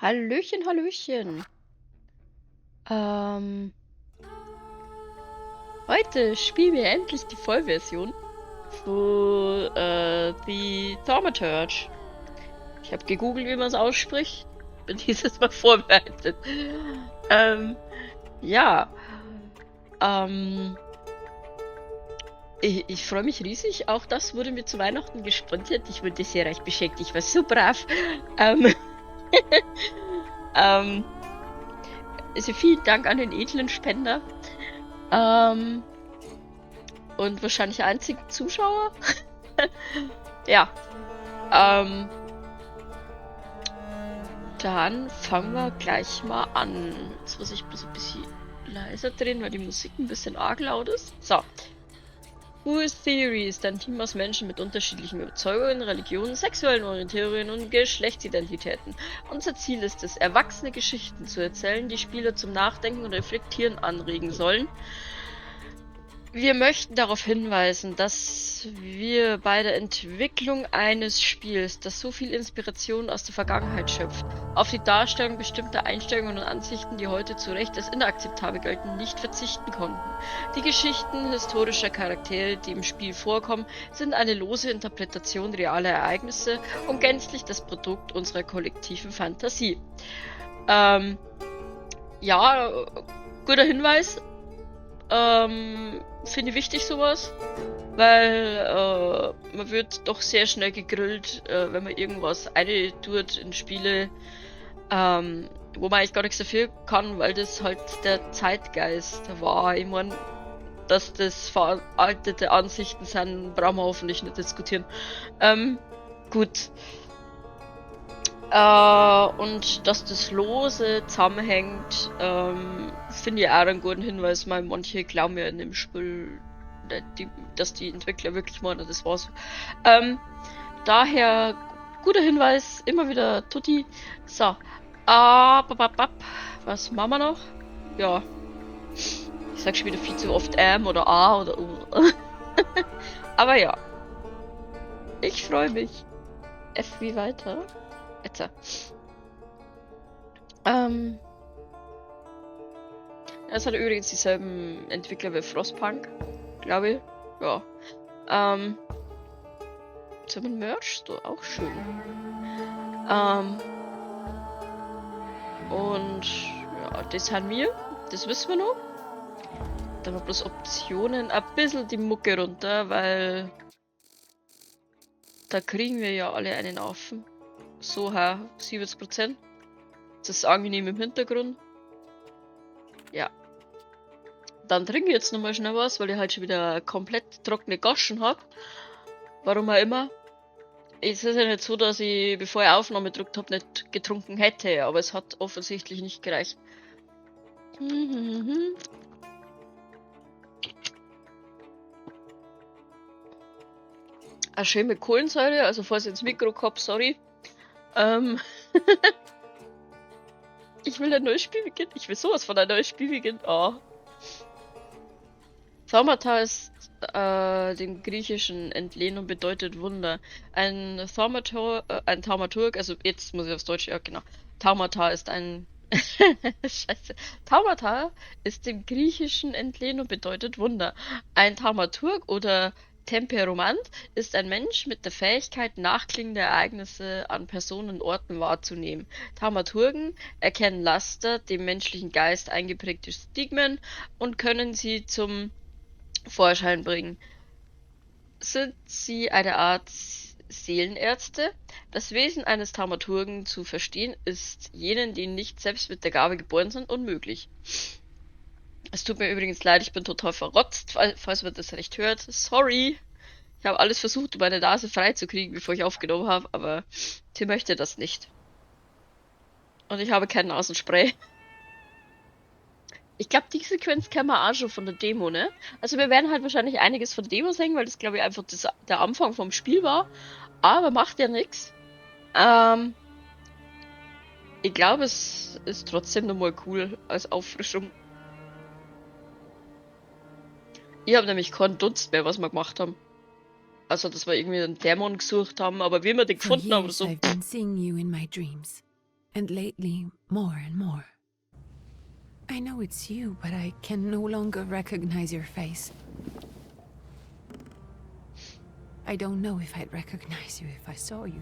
Hallöchen, Hallöchen. Heute spielen wir endlich die Vollversion von The Thaumaturge. Ich habe gegoogelt, wie man es ausspricht. Bin dieses Mal vorbereitet. Ja. Ich freue mich riesig. Auch das wurde mir zu Weihnachten gesponsert. Ich wurde sehr reich beschenkt. Ich war so brav. Also vielen Dank an den edlen Spender. Und wahrscheinlich einzigen Zuschauer. Ja. Dann fangen wir gleich mal an. Jetzt muss ich bloß ein bisschen leiser drehen, weil die Musik ein bisschen arg laut ist. So. Fool's Theory ist ein Team aus Menschen mit unterschiedlichen Überzeugungen, Religionen, sexuellen Orientierungen und Geschlechtsidentitäten. Unser Ziel ist es, erwachsene Geschichten zu erzählen, die Spieler zum Nachdenken und Reflektieren anregen sollen. Wir möchten darauf hinweisen, dass wir bei der Entwicklung eines Spiels, das so viel Inspiration aus der Vergangenheit schöpft, auf die Darstellung bestimmter Einstellungen und Ansichten, die heute zu Recht als inakzeptabel gelten, nicht verzichten konnten. Die Geschichten historischer Charaktere, die im Spiel vorkommen, sind eine lose Interpretation realer Ereignisse und gänzlich das Produkt unserer kollektiven Fantasie. Ja, guter Hinweis. Finde ich wichtig sowas, weil man wird doch sehr schnell gegrillt, wenn man irgendwas reintut in Spiele, wo man eigentlich gar nichts dafür kann, weil das halt der Zeitgeist war. Ich mein, dass das veraltete Ansichten sind, brauchen wir hoffentlich nicht diskutieren. Gut. Und dass das lose zusammenhängt, finde ich auch einen guten Hinweis, weil manche glauben ja in dem Spiel, dass die Entwickler wirklich meinen, das war's. Daher, guter Hinweis, immer wieder Tutti. So, was machen wir noch? Ja, ich sag schon wieder viel zu oft M oder A oder U. Aber ja, ich freue mich. F wie weiter. Jetzt. Es hat übrigens dieselben Entwickler wie Frostpunk, glaube ich. Ja. Zum Merch Store, auch schön. Und ja, das haben wir. Das wissen wir noch. Da haben wir bloß Optionen. Ein bisschen die Mucke runter, weil da kriegen wir ja alle einen Affen. So, ha, 70%. Das ist angenehm im Hintergrund. Ja. Dann trinke ich jetzt nochmal schnell was, weil ich halt schon wieder komplett trockene Goschen hab. Warum auch immer. Es ist ja nicht so, dass ich, bevor ich Aufnahme gedrückt hab, nicht getrunken hätte, aber es hat offensichtlich nicht gereicht. Auch schön mit Kohlensäure, also falls ich ins Mikro kommt, sorry. Ich will ein neues Spiel beginnen. Ich will sowas von ein neues Spiel beginnen. Oh. Thaumata ist dem Griechischen entlehnt und bedeutet Wunder. Ein Thaumaturg, ein Thaumaturg, also jetzt muss ich aufs Deutsche, ja genau. Thaumata ist ein Scheiße. Thaumata ist dem Griechischen entlehnt und bedeutet Wunder. Ein Thaumaturg oder Temperomant ist ein Mensch mit der Fähigkeit, nachklingende Ereignisse an Personen und Orten wahrzunehmen. Thaumaturgen erkennen Laster, dem menschlichen Geist eingeprägte Stigmen und können sie zum Vorschein bringen. Sind sie eine Art Seelenärzte? Das Wesen eines Thaumaturgen zu verstehen, ist jenen, die nicht selbst mit der Gabe geboren sind, unmöglich. Es tut mir übrigens leid, ich bin total verrotzt, falls man das recht hört. Sorry. Ich habe alles versucht, um meine Nase freizukriegen, bevor ich aufgenommen habe, aber sie möchte das nicht. Und ich habe kein Nasenspray. Ich glaub, die Sequenz kennen wir auch schon von der Demo, ne? Also wir werden halt wahrscheinlich einiges von der Demo sehen, weil das, glaub ich, einfach der Anfang vom Spiel war. Aber macht ja nix. Ich glaub, es ist trotzdem nochmal cool als Auffrischung. Ich hab nämlich keinen Dunst mehr, was wir gemacht haben. Also, dass wir irgendwie einen Dämon gesucht haben, aber wie wir den For gefunden haben oder years so. I've been seeing you in my dreams. And lately, more and more. I know it's you, but I can no longer recognize your face. I don't know if I'd recognize you if I saw you.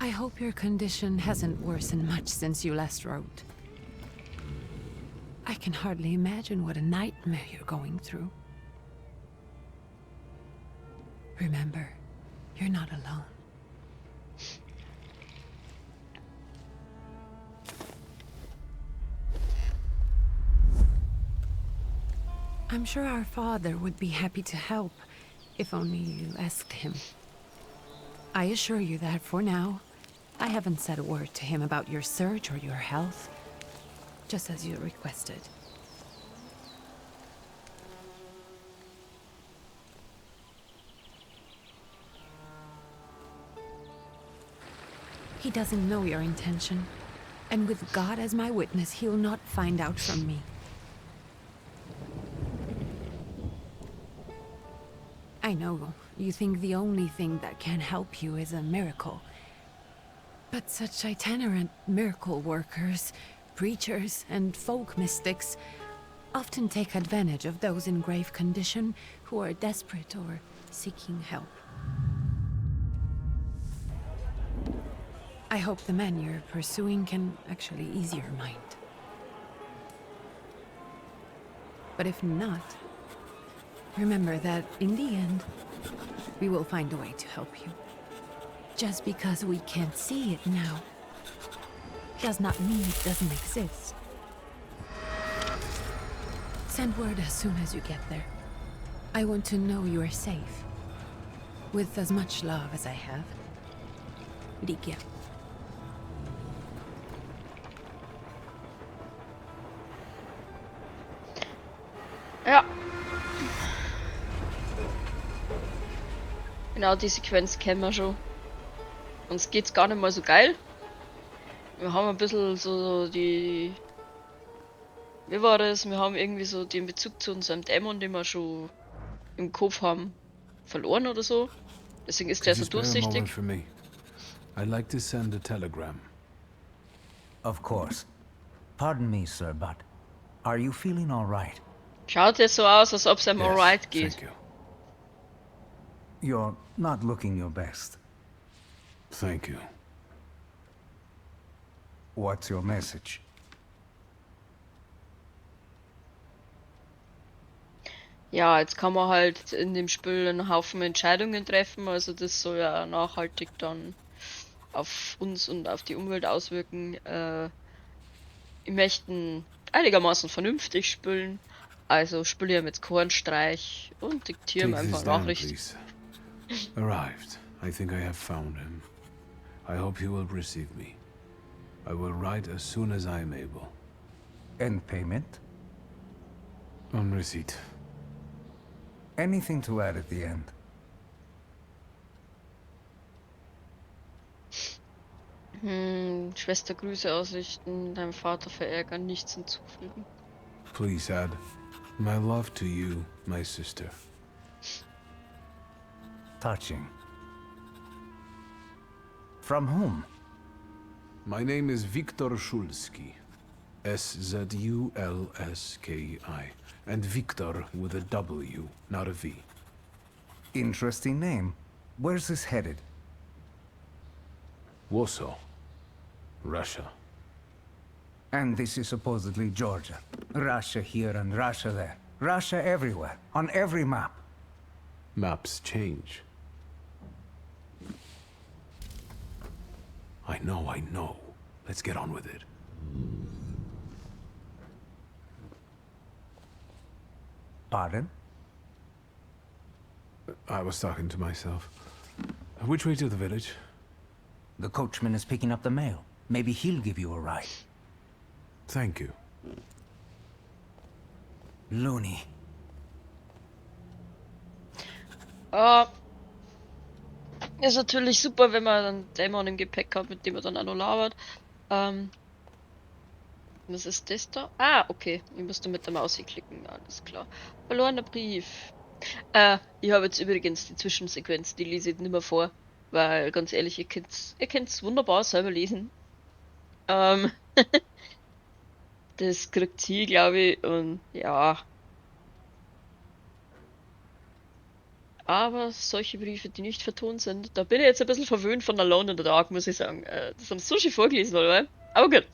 I hope your condition hasn't worsened much since you last wrote. I can hardly imagine what a nightmare you're going through. Remember, you're not alone. I'm sure our father would be happy to help, if only you asked him. I assure you that for now, I haven't said a word to him about your search or your health, just as you requested. He doesn't know your intention, and with God as my witness, he'll not find out from me. I know, you think the only thing that can help you is a miracle. But such itinerant miracle workers, preachers, and folk mystics often take advantage of those in grave condition who are desperate or seeking help. I hope the man you're pursuing can actually ease your mind. But if not, remember that in the end, we will find a way to help you. Just because we can't see it now, does not mean it doesn't exist. Send word as soon as you get there. I want to know you are safe. With as much love as I have. Ligia. Ja. Genau, die Sequenz kennen wir schon. Uns geht's gar nicht mal so geil. Wir haben ein bisschen so die... Wie war das? Wir haben irgendwie so den Bezug zu unserem Dämon, den wir schon im Kopf haben, verloren oder so. Deswegen ist der Could so you spare a moment durchsichtig. for me? I'd like to send a telegram. Of course. Pardon me, sir, but are you feeling all right? Schaut es so aus, als ob's ihm Yes, alright geht. Thank you. You're not looking your best. Thank you. What's your message? Ja, jetzt kann man halt in dem Spiel einen Haufen Entscheidungen treffen. Also das soll ja nachhaltig dann auf uns und auf die Umwelt auswirken. Ich möchte einigermaßen vernünftig spielen. Also spiele ich mit Kornstreich und diktiere ihm Take einfach this down, Nachricht. please. Arrived. I think I have found him. I hope he will receive me. I will write as soon as I am able. And payment? On receipt. Anything to add at the end? Schwester Grüße ausrichten, deinem Vater verärgern, nichts hinzufügen. Please add my love to you, my sister. Touching. From whom? My name is Viktor Szulski. S-Z-U-L-S-K-I. And Viktor with a W, not a V. Interesting name. Where's this headed? Warsaw, Russia. And this is supposedly Georgia. Russia here and Russia there. Russia everywhere, on every map. Maps change. I know, I know. Let's get on with it. Pardon? I was talking to myself. Which way to the village? The coachman is picking up the mail. Maybe he'll give you a ride. Thank you. Looney. Ist natürlich super, wenn man dann Dämon im Gepäck hat, mit dem man dann auch noch labert. Was ist das da? Ah, okay. Ich musste mit der Maus hier klicken. Alles klar. Verlorener Brief. Ich habe jetzt übrigens die Zwischensequenz, die lese ich nicht mehr vor. Weil, ganz ehrlich, ihr könnt's wunderbar selber lesen. Das kriegt sie, glaube ich, und ja. Aber solche Briefe, die nicht vertont sind, da bin ich jetzt ein bisschen verwöhnt von Alone in the Dark, muss ich sagen. Das haben sie so schön vorgelesen, oder? Aber gut.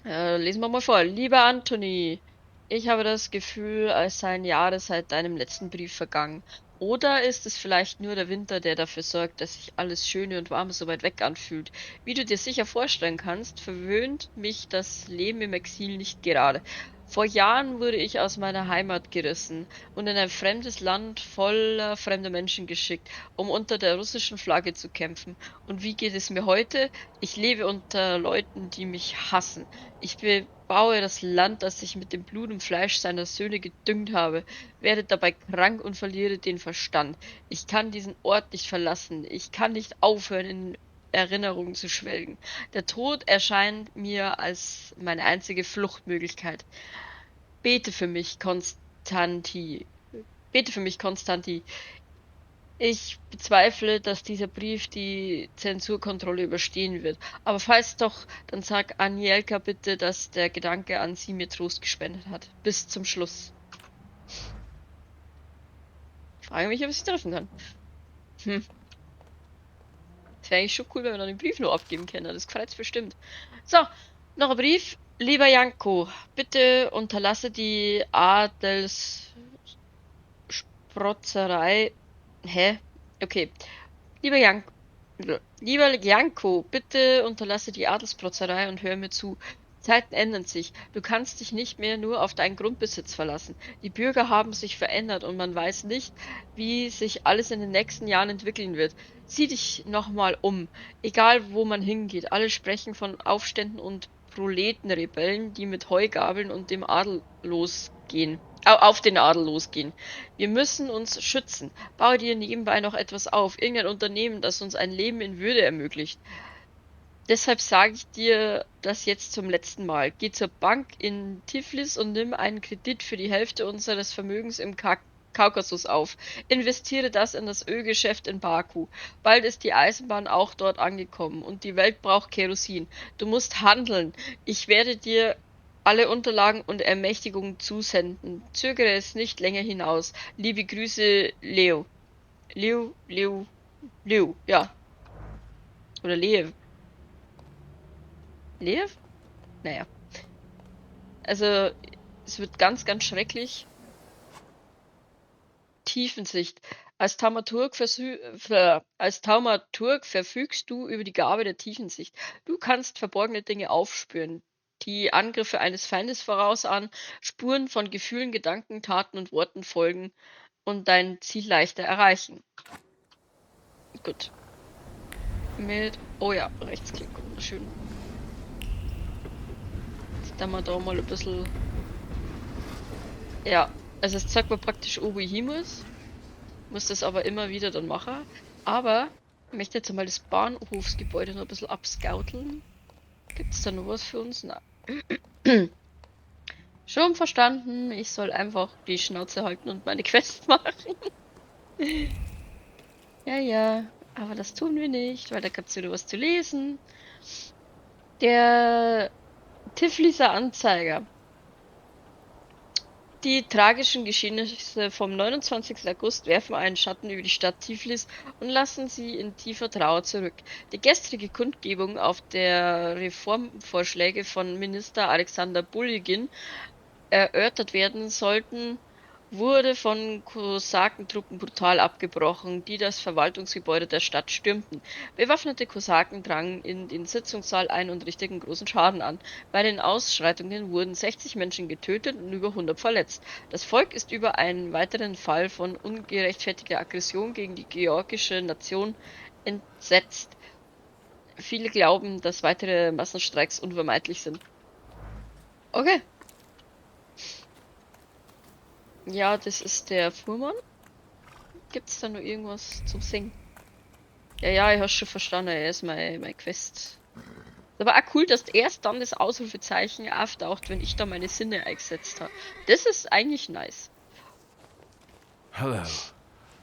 Lesen wir mal vor. Lieber Anthony, ich habe das Gefühl, als seien Jahre seit deinem letzten Brief vergangen. Oder ist es vielleicht nur der Winter, der dafür sorgt, dass sich alles Schöne und Warme so weit weg anfühlt? Wie du dir sicher vorstellen kannst, verwöhnt mich das Leben im Exil nicht gerade. Vor Jahren wurde ich aus meiner Heimat gerissen und in ein fremdes Land voller fremder Menschen geschickt, um unter der russischen Flagge zu kämpfen. Und wie geht es mir heute? Ich lebe unter Leuten, die mich hassen. Ich bebaue das Land, das ich mit dem Blut und Fleisch seiner Söhne gedüngt habe, werde dabei krank und verliere den Verstand. Ich kann diesen Ort nicht verlassen. Ich kann nicht aufhören, in Erinnerungen zu schwelgen. Der Tod erscheint mir als meine einzige Fluchtmöglichkeit. Bete für mich, Konstanti. Bete für mich, Konstanti. Ich bezweifle, dass dieser Brief die Zensurkontrolle überstehen wird. Aber falls doch, dann sag Anielka bitte, dass der Gedanke an sie mir Trost gespendet hat. Bis zum Schluss. Ich frage mich, ob ich sie treffen kann. Das wäre eigentlich schon cool, wenn wir dann den Brief noch abgeben können. Das freut's bestimmt. So, noch ein Brief. Lieber Janko, bitte unterlasse die Adelssprotzerei. Hä? Okay. Lieber Janko, lieber Janko, bitte unterlasse die Adelsprotzerei und hör mir zu. Die Zeiten ändern sich. Du kannst dich nicht mehr nur auf deinen Grundbesitz verlassen. Die Bürger haben sich verändert und man weiß nicht, wie sich alles in den nächsten Jahren entwickeln wird. Sieh dich nochmal um. Egal, wo man hingeht, alle sprechen von Aufständen und Proletenrebellen, die mit Heugabeln und dem Adel losgehen. Auf den Adel losgehen. Wir müssen uns schützen. Baue dir nebenbei noch etwas auf. Irgendein Unternehmen, das uns ein Leben in Würde ermöglicht. Deshalb sage ich dir das jetzt zum letzten Mal. Geh zur Bank in Tiflis und nimm einen Kredit für die Hälfte unseres Vermögens im Kaukasus auf. Investiere das in das Ölgeschäft in Baku. Bald ist die Eisenbahn auch dort angekommen und die Welt braucht Kerosin. Du musst handeln. Ich werde dir alle Unterlagen und Ermächtigungen zusenden. Zögere es nicht länger hinaus. Liebe Grüße, Leo. Leo, Leo, Leo, ja. Oder Leo. Lev? Naja. Also, es wird ganz, ganz schrecklich. Tiefensicht. Als Thaumaturg verfügst du über die Gabe der Tiefensicht. Du kannst verborgene Dinge aufspüren, die Angriffe eines Feindes vorausahnen, Spuren von Gefühlen, Gedanken, Taten und Worten folgen und dein Ziel leichter erreichen. Gut. Mit, oh ja, Rechtsklick, wunderschön. Jetzt da mal da mal ein bisschen. Ja, also es zeigt mir praktisch, wo ich hin muss. Muss das aber immer wieder dann machen. Aber ich möchte jetzt einmal das Bahnhofsgebäude noch ein bisschen abscouteln. Gibt's da noch was für uns? Na. Schon verstanden. Ich soll einfach die Schnauze halten und meine Quest machen. Ja, ja. Aber das tun wir nicht, weil da gibt's wieder was zu lesen. Der Tifliser Anzeiger. Die tragischen Geschehnisse vom 29. August werfen einen Schatten über die Stadt Tiflis und lassen sie in tiefer Trauer zurück. Die gestrige Kundgebung, auf der Reformvorschläge von Minister Alexander Bulygin erörtert werden sollten, wurde von Kosakentruppen brutal abgebrochen, die das Verwaltungsgebäude der Stadt stürmten. Bewaffnete Kosaken drangen in den Sitzungssaal ein und richteten großen Schaden an. Bei den Ausschreitungen wurden 60 Menschen getötet und über 100 verletzt. Das Volk ist über einen weiteren Fall von ungerechtfertigter Aggression gegen die georgische Nation entsetzt. Viele glauben, dass weitere Massenstreiks unvermeidlich sind. Okay. Ja, das ist der Fuhrmann. Gibt's da noch irgendwas zum Singen? Ja, ja, ich hab's schon verstanden. Er ist mein Quest. Ist aber auch cool, dass erst dann das Ausrufezeichen auftaucht, wenn ich da meine Sinne eingesetzt habe. Das ist eigentlich nice. Hello.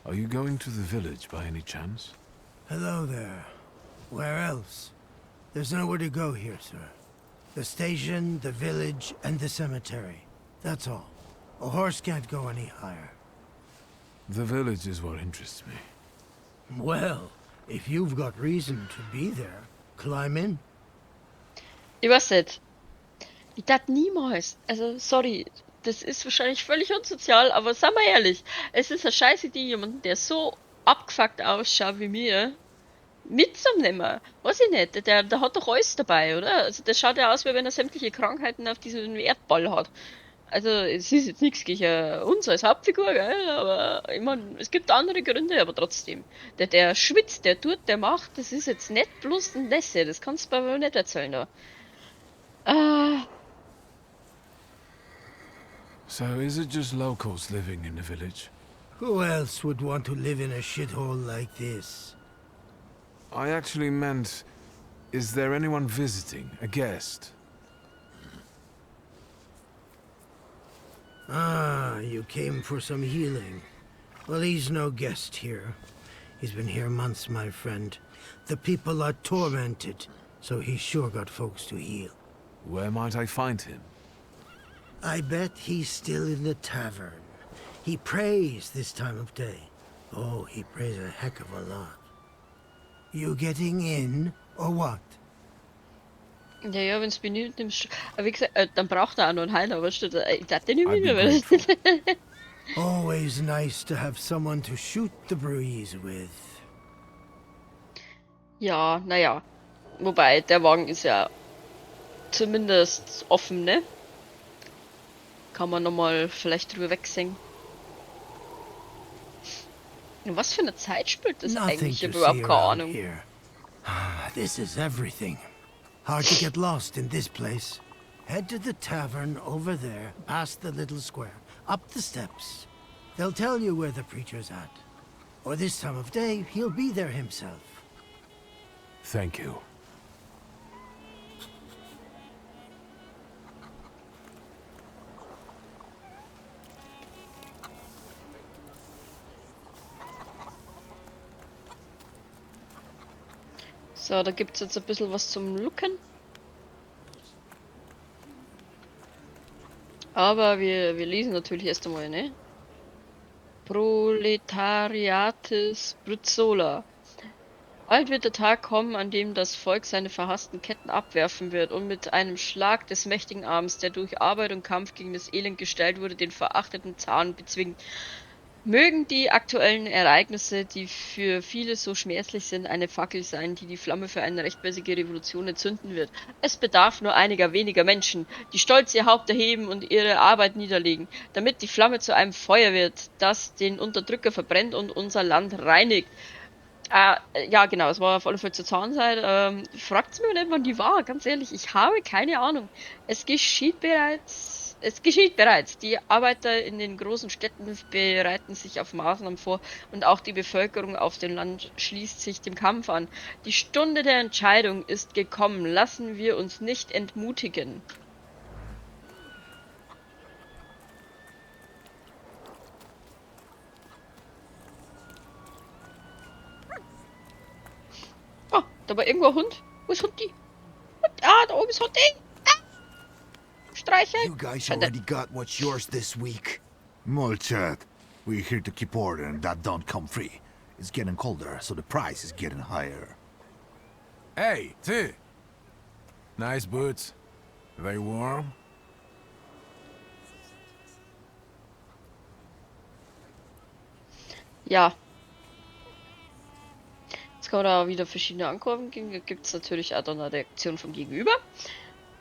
Are you going to the village by any chance? Hello there. Where else? There's nowhere to go here, sir. The station, the village, and the cemetery. That's all. A horse can't go any higher. The village is what interests me. Well, if you've got reason to be there, climb in. Ich weiß nicht. Ich dachte niemals. Also, sorry. Das ist wahrscheinlich völlig unsozial, aber sagen wir ehrlich, es ist eine scheiß Idee, jemanden, der so abgefuckt ausschaut wie mir, mitzunehmen. Weiß ich nicht. Der hat doch alles dabei, oder? Also, der schaut ja aus, wie wenn er sämtliche Krankheiten auf diesem Erdball hat. Also, es ist jetzt nichts gegen uns als Hauptfigur, gell? Aber ich mein, es gibt andere Gründe, aber trotzdem. Der schwitzt, der tut, der macht, das ist jetzt nicht bloß ein Nässe, das kannst du mir nicht erzählen da. So is it just locals living in the village? Who else would want to live in a shithole like this? I actually meant, is there anyone visiting, a guest? Ah, you came for some healing. Well, he's no guest here. He's been here months, my friend. The people are tormented, so he's sure got folks to heal. Where might I find him? I bet he's still in the tavern. He prays this time of day. Oh, he prays a heck of a lot. You getting in, or what? Ja, wenn's mich nicht nimmst. Aber wie gesagt, dann braucht er auch noch einen Heiler, weißt du? Ich darf den nicht I'd be mitnehmen. grateful. Always nice to have someone to shoot the breeze with. Ja, naja. Wobei, der Wagen ist ja zumindest offen, ne? Kann man nochmal vielleicht drüber wegsehen. In was für eine Zeit spielt das Nothing eigentlich? Ich to hab überhaupt see keine around Ahnung. here. This is everything. Hard to get lost in this place. Head to the tavern over there, past the little square, up the steps. They'll tell you where the preacher's at. Or this time of day, he'll be there himself. Thank you. So, da gibt's jetzt ein bisschen was zum Looken. Aber wir lesen natürlich erst einmal, ne? Proletariatis Bruzzola. Bald wird der Tag kommen, an dem das Volk seine verhassten Ketten abwerfen wird und mit einem Schlag des mächtigen Arms, der durch Arbeit und Kampf gegen das Elend gestellt wurde, den verachteten Zaren bezwingt. Mögen die aktuellen Ereignisse, die für viele so schmerzlich sind, eine Fackel sein, die die Flamme für eine rechtmäßige Revolution entzünden wird. Es bedarf nur einiger weniger Menschen, die stolz ihr Haupt erheben und ihre Arbeit niederlegen, damit die Flamme zu einem Feuer wird, das den Unterdrücker verbrennt und unser Land reinigt. Ja, genau, es war auf alle Fälle zur Zahnzeit. Fragt's mir nicht, wann die war, ganz ehrlich, ich habe keine Ahnung. Es geschieht bereits. Es geschieht bereits. Die Arbeiter in den großen Städten bereiten sich auf Maßnahmen vor und auch die Bevölkerung auf dem Land schließt sich dem Kampf an. Die Stunde der Entscheidung ist gekommen. Lassen wir uns nicht entmutigen. Oh, da war irgendwo ein Hund. Wo ist Hundi? Hund, ah, da oben ist Hundi. Streicheln. You guys Schade. already got what's yours this week. Molchat, we're here to keep order and that don't come free. It's getting colder, so the price is getting higher. Hey, T. Nice boots. Are they warm? Ja. Jetzt kann man da wieder verschiedene Ankurven geben. Da gibt's natürlich auch dann eine Reaktion vom Gegenüber.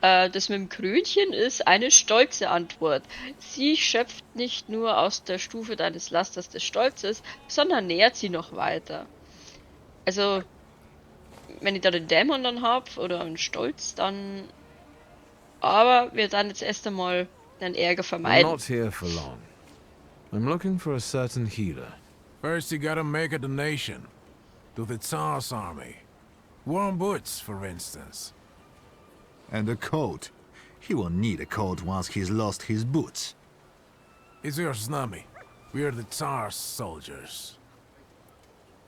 Das mit dem Krönchen ist eine stolze Antwort. Sie schöpft nicht nur aus der Stufe deines Lasters des Stolzes, sondern nährt sie noch weiter. Also, wenn ich da den Dämon dann hab oder einen Stolz, dann... Aber wir dann jetzt erst einmal den Ärger I'm vermeiden. not here for long. I'm looking for a certain healer. First, you gotta make a donation to the Tsar's army. Warm boots, for instance. And a coat. He won't need a coat once he's lost his boots. It's your snummy. We're the Tsar's soldiers.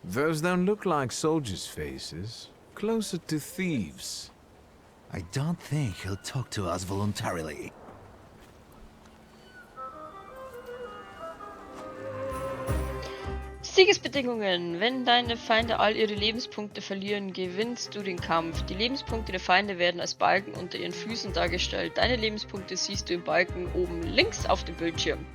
Those don't look like soldiers' faces. Closer to thieves. I don't think he'll talk to us voluntarily. Siegesbedingungen. Wenn deine Feinde all ihre Lebenspunkte verlieren, gewinnst du den Kampf. Die Lebenspunkte der Feinde werden als Balken unter ihren Füßen dargestellt. Deine Lebenspunkte siehst du im Balken oben links auf dem Bildschirm.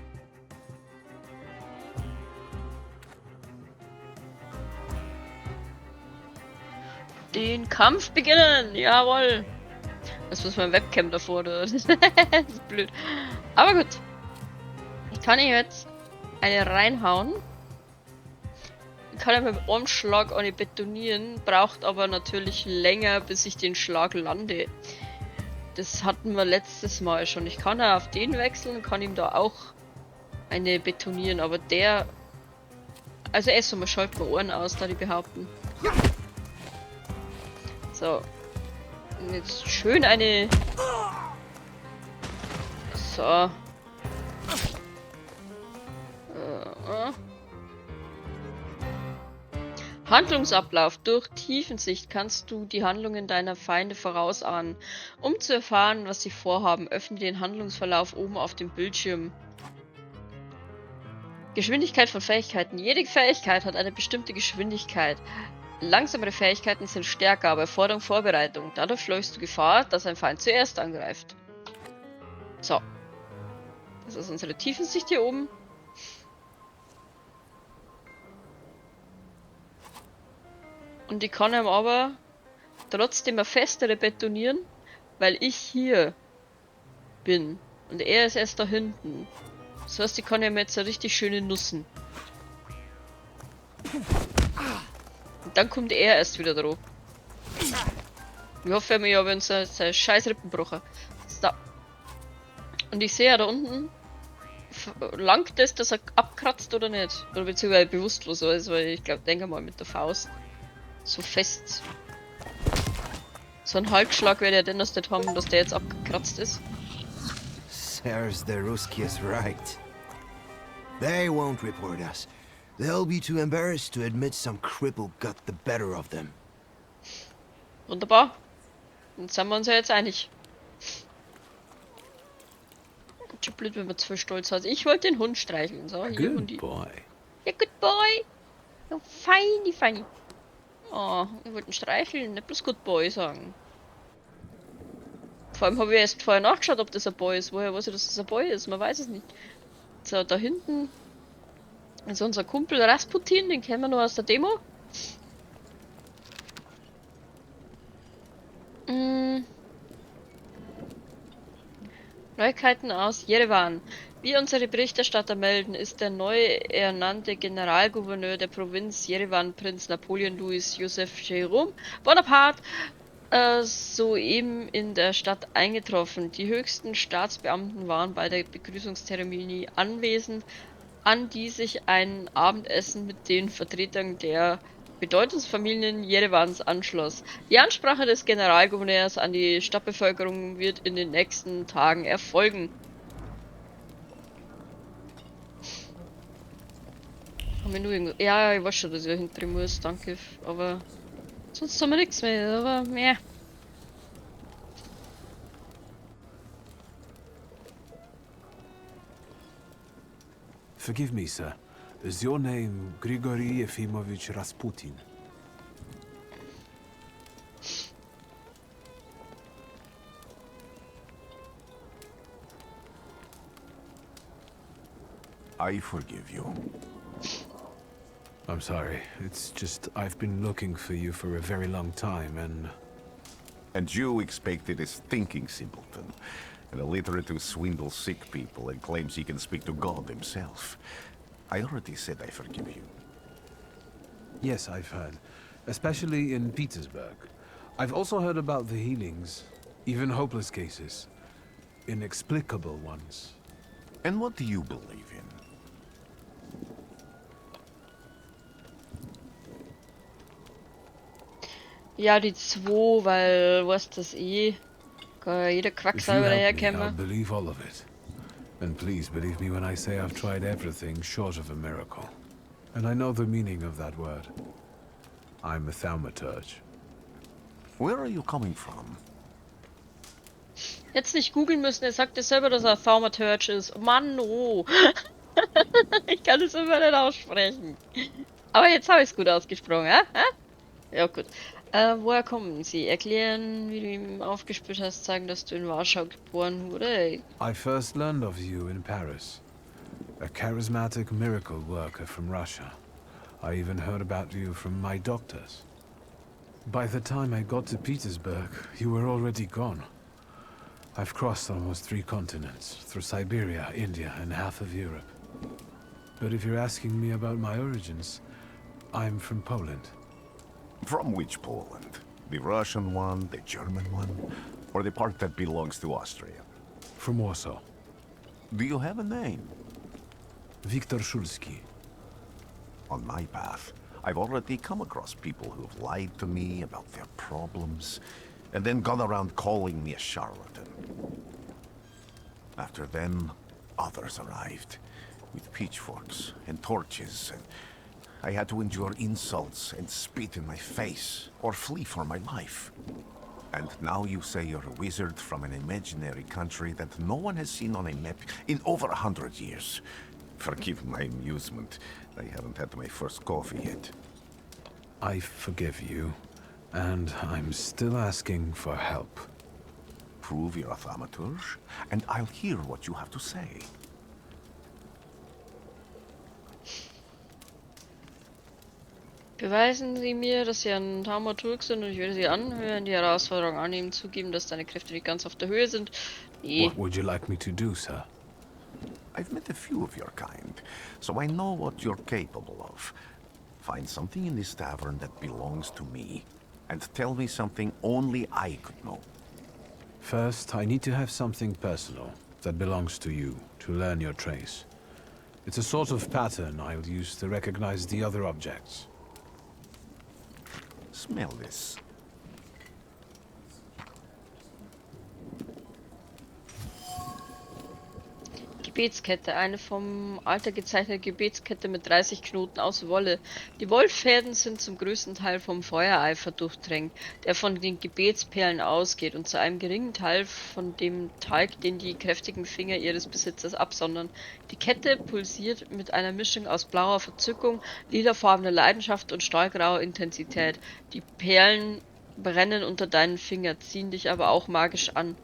Den Kampf beginnen! Jawohl! Das muss mein Webcam davor, oder? Das ist blöd. Aber gut. Ich kann hier jetzt eine reinhauen. Ich kann ja mit dem Armschlag eine betonieren, braucht aber natürlich länger, bis ich den Schlag lande. Das hatten wir letztes Mal schon. Ich kann ja auf den wechseln, kann ihm da auch eine betonieren, aber der... Also erst einmal schalten wir Ohren aus, da die behaupten. So. Und jetzt schön eine... So. Handlungsablauf. Durch Tiefensicht kannst du die Handlungen deiner Feinde vorausahnen. Um zu erfahren, was sie vorhaben, öffne den Handlungsverlauf oben auf dem Bildschirm. Geschwindigkeit von Fähigkeiten. Jede Fähigkeit hat eine bestimmte Geschwindigkeit. Langsamere Fähigkeiten sind stärker, aber erfordern Vorbereitung. Dadurch läufst du Gefahr, dass ein Feind zuerst angreift. So. Das ist unsere Tiefensicht hier oben. Und ich kann ihm aber trotzdem eine festere betonieren, weil ich hier bin. Und er ist erst da hinten. Das heißt, ich kann ihm jetzt eine richtig schöne Nussen. Und dann kommt er erst wieder drauf. Ich hoffe, ich habe uns seine scheiß Rippen gebrochen. So. Und ich sehe ja da unten, langt das, dass er abkratzt oder nicht? Oder beziehungsweise bewusstlos ist, weil ich glaub, denke mal mit der Faust. So fest. So einen Halbschlag werde ich denn das nicht haben, dass der jetzt abgekratzt ist. Serves the Ruskies right. They won't report us. They'll be too embarrassed to admit some cripple got the better of them. Wunderbar. Dann sind wir uns ja jetzt einig. Schon blöd, wenn man zu viel Stolz hat. Ich wollte den Hund streicheln. So, hier, Good Hundi. boy. Ja, good boy. Ja, feini, feini. Oh, ich wollte ihn streicheln, nicht bloß good boy sagen. Vor allem habe ich erst vorher nachgeschaut, ob das ein Boy ist. Woher weiß ich, dass das ein Boy ist? Man weiß es nicht. So, da hinten ist unser Kumpel Rasputin, den kennen wir noch aus der Demo. Neuigkeiten aus Jerewan. Wie unsere Berichterstatter melden, ist der neu ernannte Generalgouverneur der Provinz Jerewan, Prinz Napoleon Louis Joseph Jerome Bonaparte, soeben in der Stadt eingetroffen. Die höchsten Staatsbeamten waren bei der Begrüßungszeremonie anwesend, an die sich ein Abendessen mit den Vertretern der Bedeutungsfamilien Jerewans anschloss. Die Ansprache des Generalgouverneurs an die Stadtbevölkerung wird in den nächsten Tagen erfolgen. Haben wir nur irgendwo... Ja, ich weiß schon, dass ich da hinten muss, danke. Aber sonst haben wir nichts mehr, aber mehr. Forgive me, sir. Is your name Grigory Efimovich Rasputin? I forgive you. I'm sorry. It's just I've been looking for you for a very long time and... And you expected a stinking simpleton. An illiterate who swindles sick people and claims he can speak to God himself. I already said I forgive you. Yes, I've heard. Especially in Petersburg. I've also heard about the healings. Even hopeless cases. Inexplicable ones. And what do you believe in? Ja, die 2, weil, weißt das eh, kann ja jeder Quacksalber If you help me, daherkommen. I'll believe all of it. And please believe me when I say I've tried everything short of a miracle. And I know the meaning of that word. I'm a thaumaturge. Where are you coming from? Jetzt nicht googeln müssen, er sagt ja selber, dass er Thaumaturge ist. Mann, oh. Ich kann es immer nicht aussprechen. Aber jetzt habe ich es gut ausgesprochen, ja? Ja, gut. Woher kommen Sie? Erklären, wie du ihm aufgespürt hast, sagen, dass du in Warschau geboren wurde. I first learned of you in Paris. A charismatic miracle worker from Russia. I even heard about you from my doctors. By the time I got to Petersburg, you were already gone. I've crossed almost 3 continents, through Siberia, India, and half of Europe. But if you're asking me about my origins, I'm from Poland. From which Poland? The Russian one, the German one, or the part that belongs to Austria? From Warsaw. Do you have a name? Viktor Shulsky. On my path, I've already come across people who have lied to me about their problems, and then gone around calling me a charlatan. After them, others arrived, with pitchforks and torches, and I had to endure insults and spit in my face, or flee for my life. And now you say you're a wizard from an imaginary country that no one has seen on a map in over 100 years. Forgive my amusement. I haven't had my first coffee yet. I forgive you, and I'm still asking for help. Prove you're a thaumaturge, and I'll hear what you have to say. Beweisen Sie mir, dass Sie ein Thaumaturg sind, und ich werde Sie anhören, die Herausforderung annehmen, zugeben, dass deine Kräfte nicht ganz auf der Höhe sind. Nee. What would you like me to do, sir? I've met a few of your kind, so I know what you're capable of. Find something in this tavern that belongs to me, and tell me something only I could know. First, I need to have something personal that belongs to you to learn your trace. It's a sort of pattern I'll use to recognize the other objects. Smell this. Gebetskette, eine vom Alter gezeichnete Gebetskette mit 30 Knoten aus Wolle. Die Wollfäden sind zum größten Teil vom Feuereifer durchtränkt, der von den Gebetsperlen ausgeht, und zu einem geringen Teil von dem Talg, den die kräftigen Finger ihres Besitzers absondern. Die Kette pulsiert mit einer Mischung aus blauer Verzückung, lilafarbener Leidenschaft und stahlgrauer Intensität. Die Perlen brennen unter deinen Fingern, ziehen dich aber auch magisch an.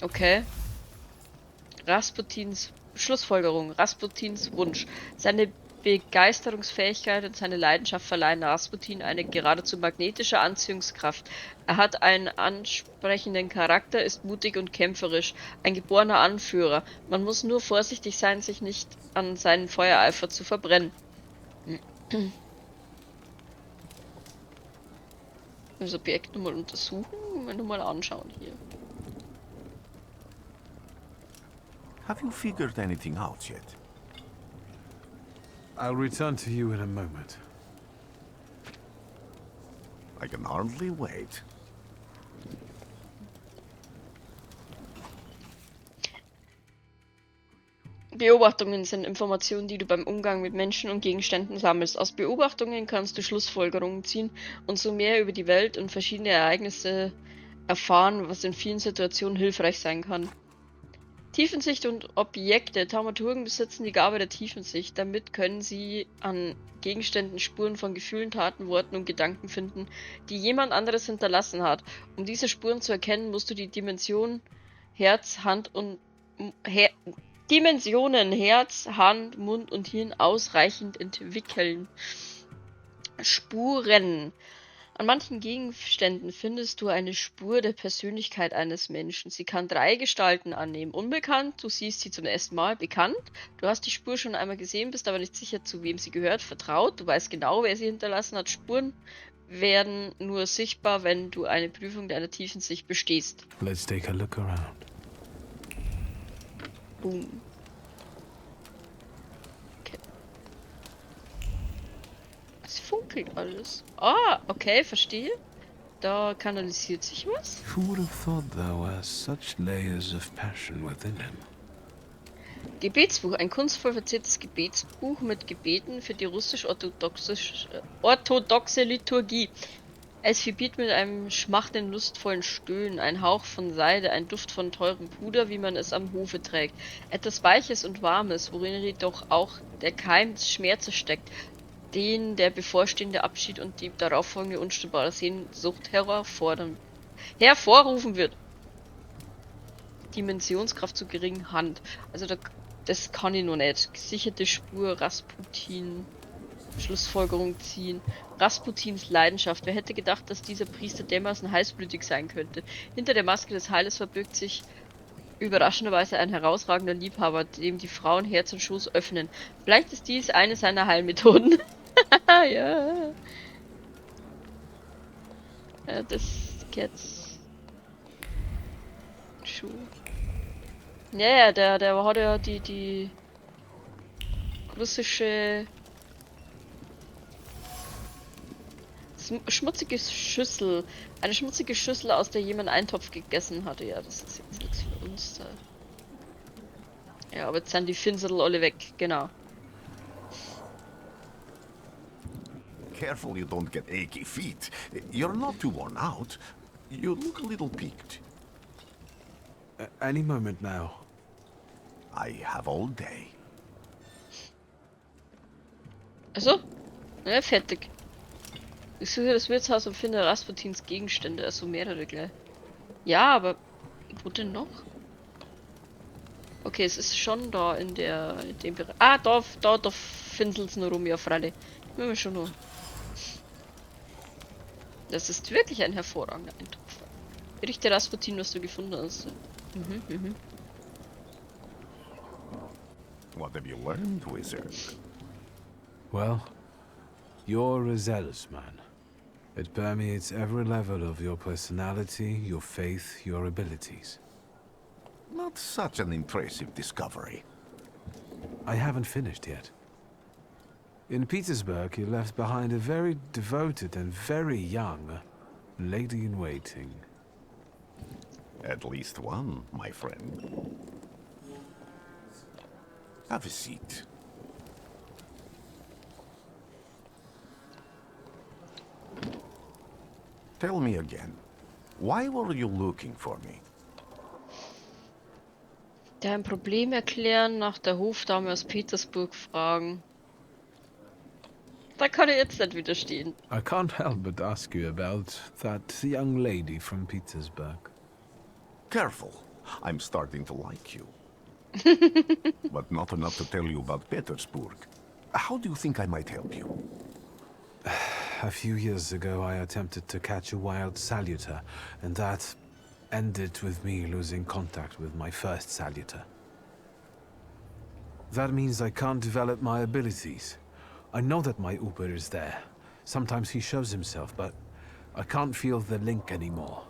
Okay. Rasputins Schlussfolgerung, Rasputins Wunsch. Seine Begeisterungsfähigkeit und seine Leidenschaft verleihen Rasputin eine geradezu magnetische Anziehungskraft. Er hat einen ansprechenden Charakter, ist mutig und kämpferisch, ein geborener Anführer. Man muss nur vorsichtig sein, sich nicht an seinen Feuereifer zu verbrennen. Das Objekt nur mal untersuchen, nur mal anschauen hier. Have you figured anything out yet? I'll return to you in a moment. I can hardly wait. Beobachtungen sind Informationen, die du beim Umgang mit Menschen und Gegenständen sammelst. Aus Beobachtungen kannst du Schlussfolgerungen ziehen und so mehr über die Welt und verschiedene Ereignisse erfahren, was in vielen Situationen hilfreich sein kann. Tiefensicht und Objekte. Thaumaturgen besitzen die Gabe der Tiefensicht. Damit können sie an Gegenständen Spuren von Gefühlen, Taten, Worten und Gedanken finden, die jemand anderes hinterlassen hat. Um diese Spuren zu erkennen, musst du die Dimension Herz, Hand und Dimensionen Herz, Hand, Mund und Hirn ausreichend entwickeln. Spuren. An manchen Gegenständen findest du eine Spur der Persönlichkeit eines Menschen. Sie kann 3 Gestalten annehmen. Unbekannt, du siehst sie zum ersten Mal. Bekannt, du hast die Spur schon einmal gesehen, bist aber nicht sicher, zu wem sie gehört. Vertraut, du weißt genau, wer sie hinterlassen hat. Spuren werden nur sichtbar, wenn du eine Prüfung deiner Tiefensicht bestehst. Let's take a look around. Boom. Okay. Es funkelt alles. Ah, okay, verstehe. Da kanalisiert sich was. Who would have thought there were such layers of passion within him? Gebetsbuch. Ein kunstvoll verziertes Gebetsbuch mit Gebeten für die russisch-orthodoxe Liturgie. Es vibriert mit einem schmachtenden, lustvollen Stöhnen, ein Hauch von Seide, ein Duft von teurem Puder, wie man es am Hofe trägt. Etwas Weiches und Warmes, worin jedoch auch der Keim des Schmerzes steckt, den der bevorstehende Abschied und die darauffolgende unstillbare Sehnsucht hervorrufen wird. Dimensionskraft zu gering, Hand. Also da, das kann ich noch nicht. Gesicherte Spur, Rasputin, Schlussfolgerung ziehen. Rasputins Leidenschaft. Wer hätte gedacht, dass dieser Priester dermaßen heißblütig sein könnte? Hinter der Maske des Heilers verbirgt sich überraschenderweise ein herausragender Liebhaber, dem die Frauen Herz und Schoß öffnen. Vielleicht ist dies eine seiner Heilmethoden. Ja. Ja, das geht's. Schuh. Ja, ja, der hat ja die russische schmutzige Schüssel. Eine schmutzige Schüssel, aus der jemand Eintopf gegessen hatte. Ja, das ist jetzt nichts für uns da. Ja, aber jetzt sind die Finsel alle weg, genau. Careful you don't get achy feet. You're not too worn out. You look a little peaked. Any moment now. I have all day. Achso. Ja, fertig. Ich suche das Wirtshaus und finde Rasputins Gegenstände, also mehrere gleich. Ja, aber wo denn noch? Okay, es ist schon da in dem Bereich. Ah, da findelt's nur rum, ja, freilich. Müssen wir schon noch. Das ist wirklich ein hervorragender Eintopf. Berichte Rasputin, was du gefunden hast. What have you learned, wizard? Well, you're a zealous man. It permeates every level of your personality, your faith, your abilities. Not such an impressive discovery. I haven't finished yet. In Petersburg, he left behind a very devoted and very young lady in waiting. At least one, my friend. Have a seat. Tell me again, why were you looking for me? Dein Problem erklären, nach der Hofdame aus Petersburg fragen. Da kann er jetzt nicht widerstehen. I can't help but ask you about that young lady from Petersburg. Careful, I'm starting to like you. But not enough to tell you about Petersburg. How do you think I might help you? A few years ago, I attempted to catch a wild salutor, and that ended with me losing contact with my first salutor. That means I can't develop my abilities. I know that my Upir is there. Sometimes he shows himself, but I can't feel the link anymore.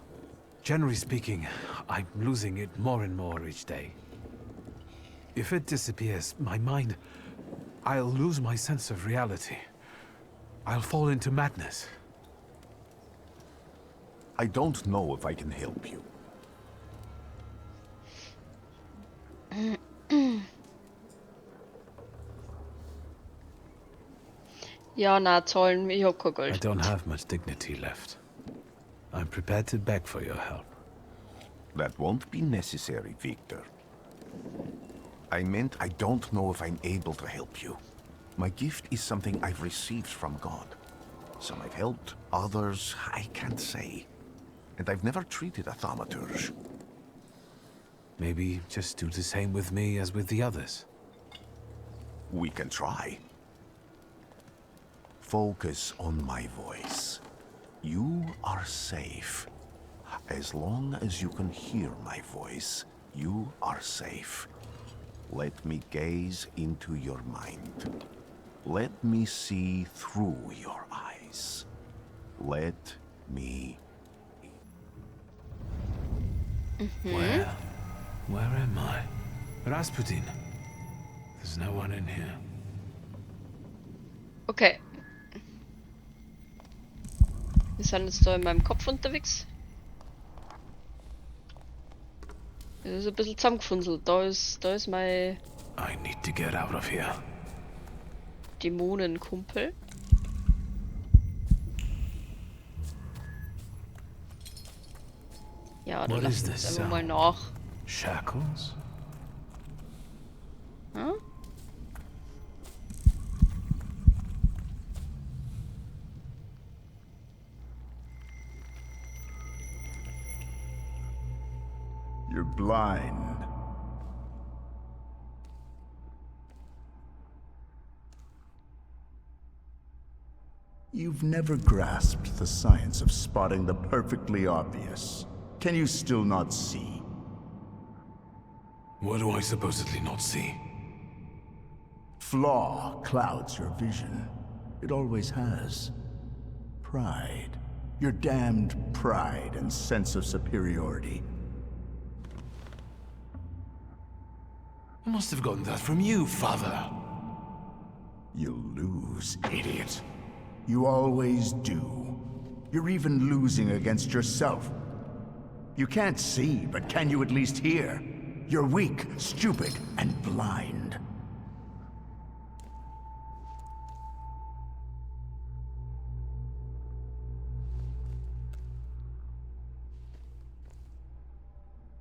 Generally speaking, I'm losing it more and more each day. If it disappears, my mind... I'll lose my sense of reality. I'll fall into madness. I don't know if I can help you. Ja, na, zahlen, ich hab kein Geld. I don't have much dignity left. I'm prepared to beg for your help. That won't be necessary, Victor. I meant I don't know if I'm able to help you. My gift is something I've received from God. Some I've helped, others I can't say. And I've never treated a thaumaturge. Maybe just do the same with me as with the others. We can try. Focus on my voice. You are safe. As long as you can hear my voice, you are safe. Let me gaze into your mind. Let me see through your eyes. Let me. Where? Where am I? Rasputin. There's no one in here. Okay. Wir sind jetzt da in meinem Kopf unterwegs. Das ist ein bisschen zusammengefunselt. Da ist mein... I need to get out of here. Dämonenkumpel. Ja, dann What is lassen wir this uns einfach mal sound? nach. Shackles? Hm? You're blind. You've never grasped the science of spotting the perfectly obvious. Can you still not see? What do I supposedly not see? Flaw clouds your vision. It always has. Pride. Your damned pride and sense of superiority. I must have gotten that from you, father. You'll lose, idiot. You always do. You're even losing against yourself. You can't see, but can you at least hear? You're weak, stupid, and blind.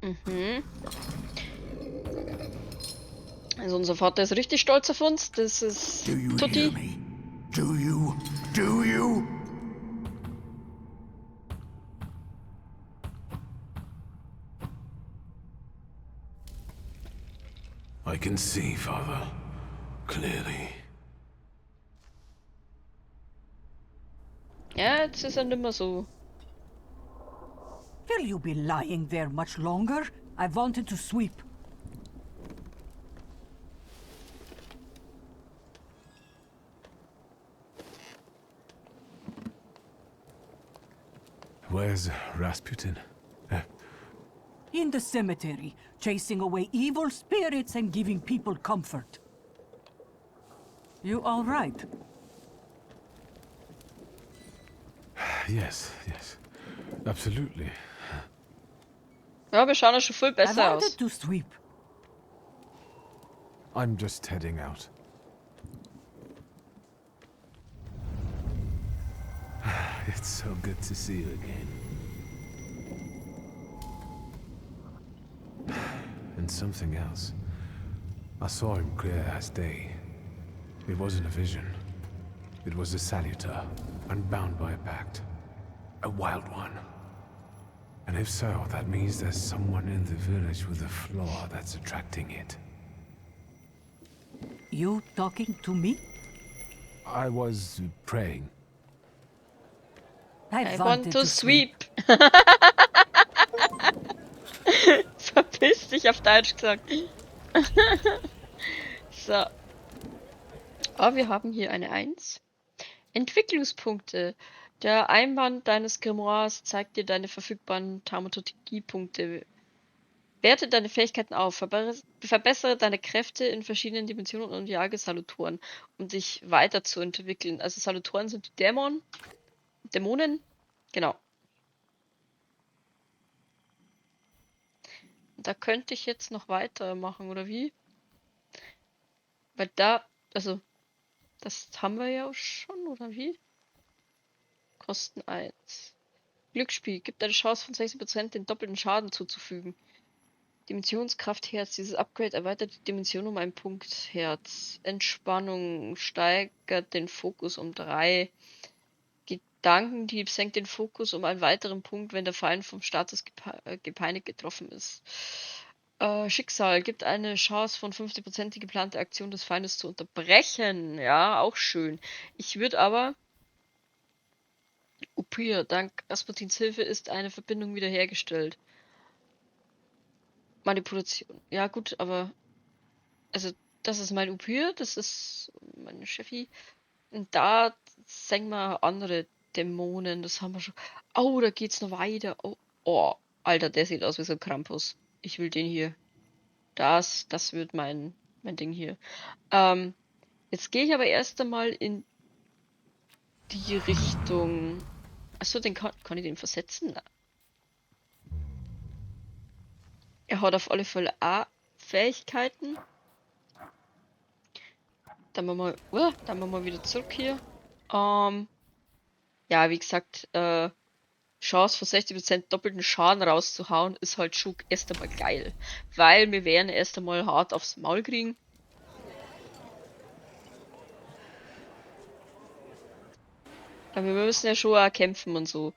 Mhm. Also unser Vater ist richtig stolz auf uns. Das ist Do you Tutti. hear me? Do you? Do you? I can see, father. Clearly. Ja, jetzt ist er nimmer so. Will you be lying there much longer? I wanted to sweep. Where's Rasputin? In the cemetery, chasing away evil spirits and giving people comfort. You all right? Yes, yes. Absolutely. Ja, wir schauen ja schon viel I besser aus. wanted to sweep. I'm just heading out. It's so good to see you again. And something else. I saw him clear as day. It wasn't a vision. It was a salutor, unbound by a pact. A wild one. And if so, that means there's someone in the village with a flaw that's attracting it. You talking to me? I was praying. I, I want wanted to to sweep. Verpiss dich, auf Deutsch gesagt. So. Oh, wir haben hier eine 1. Entwicklungspunkte. Der Einband deines Grimoires zeigt dir deine verfügbaren Thaumaturgiepunkte. Werte deine Fähigkeiten auf, verbessere deine Kräfte in verschiedenen Dimensionen und jage Salutoren, um dich weiterzuentwickeln. Also Salutoren sind die Dämonen. Dämonen? Genau. Da könnte ich jetzt noch weitermachen, oder wie? Weil da, also, das haben wir ja auch schon, oder wie? Kosten 1. Glücksspiel gibt eine Chance von 60%, den doppelten Schaden zuzufügen. Dimensionskraft Herz. Dieses Upgrade erweitert die Dimension um einen Punkt Herz. Entspannung steigert den Fokus um 3. Gedankendieb senkt den Fokus um einen weiteren Punkt, wenn der Feind vom Status gepeinigt getroffen ist. Schicksal gibt eine Chance von 50%, die geplante Aktion des Feindes zu unterbrechen. Ja, auch schön. Ich würde aber... Upir, dank Rasputins Hilfe ist eine Verbindung wiederhergestellt. Manipulation. Ja, gut, aber... Also, das ist mein Upir, das ist meine Chefi. Und da sehen wir andere Dämonen, das haben wir schon. Oh, da geht's noch weiter. Oh, oh, Alter, der sieht aus wie so ein Krampus. Ich will den hier. Das wird mein Ding hier. Jetzt gehe ich aber erst einmal in die Richtung. Achso, den kann ich den versetzen? Nein. Er hat auf alle Fälle A Fähigkeiten. Dann wir mal wieder zurück hier. Ja, wie gesagt, Chance von 60% doppelten Schaden rauszuhauen, ist halt schon erst einmal geil. Weil wir werden erst einmal hart aufs Maul kriegen. Aber wir müssen ja schon auch kämpfen und so.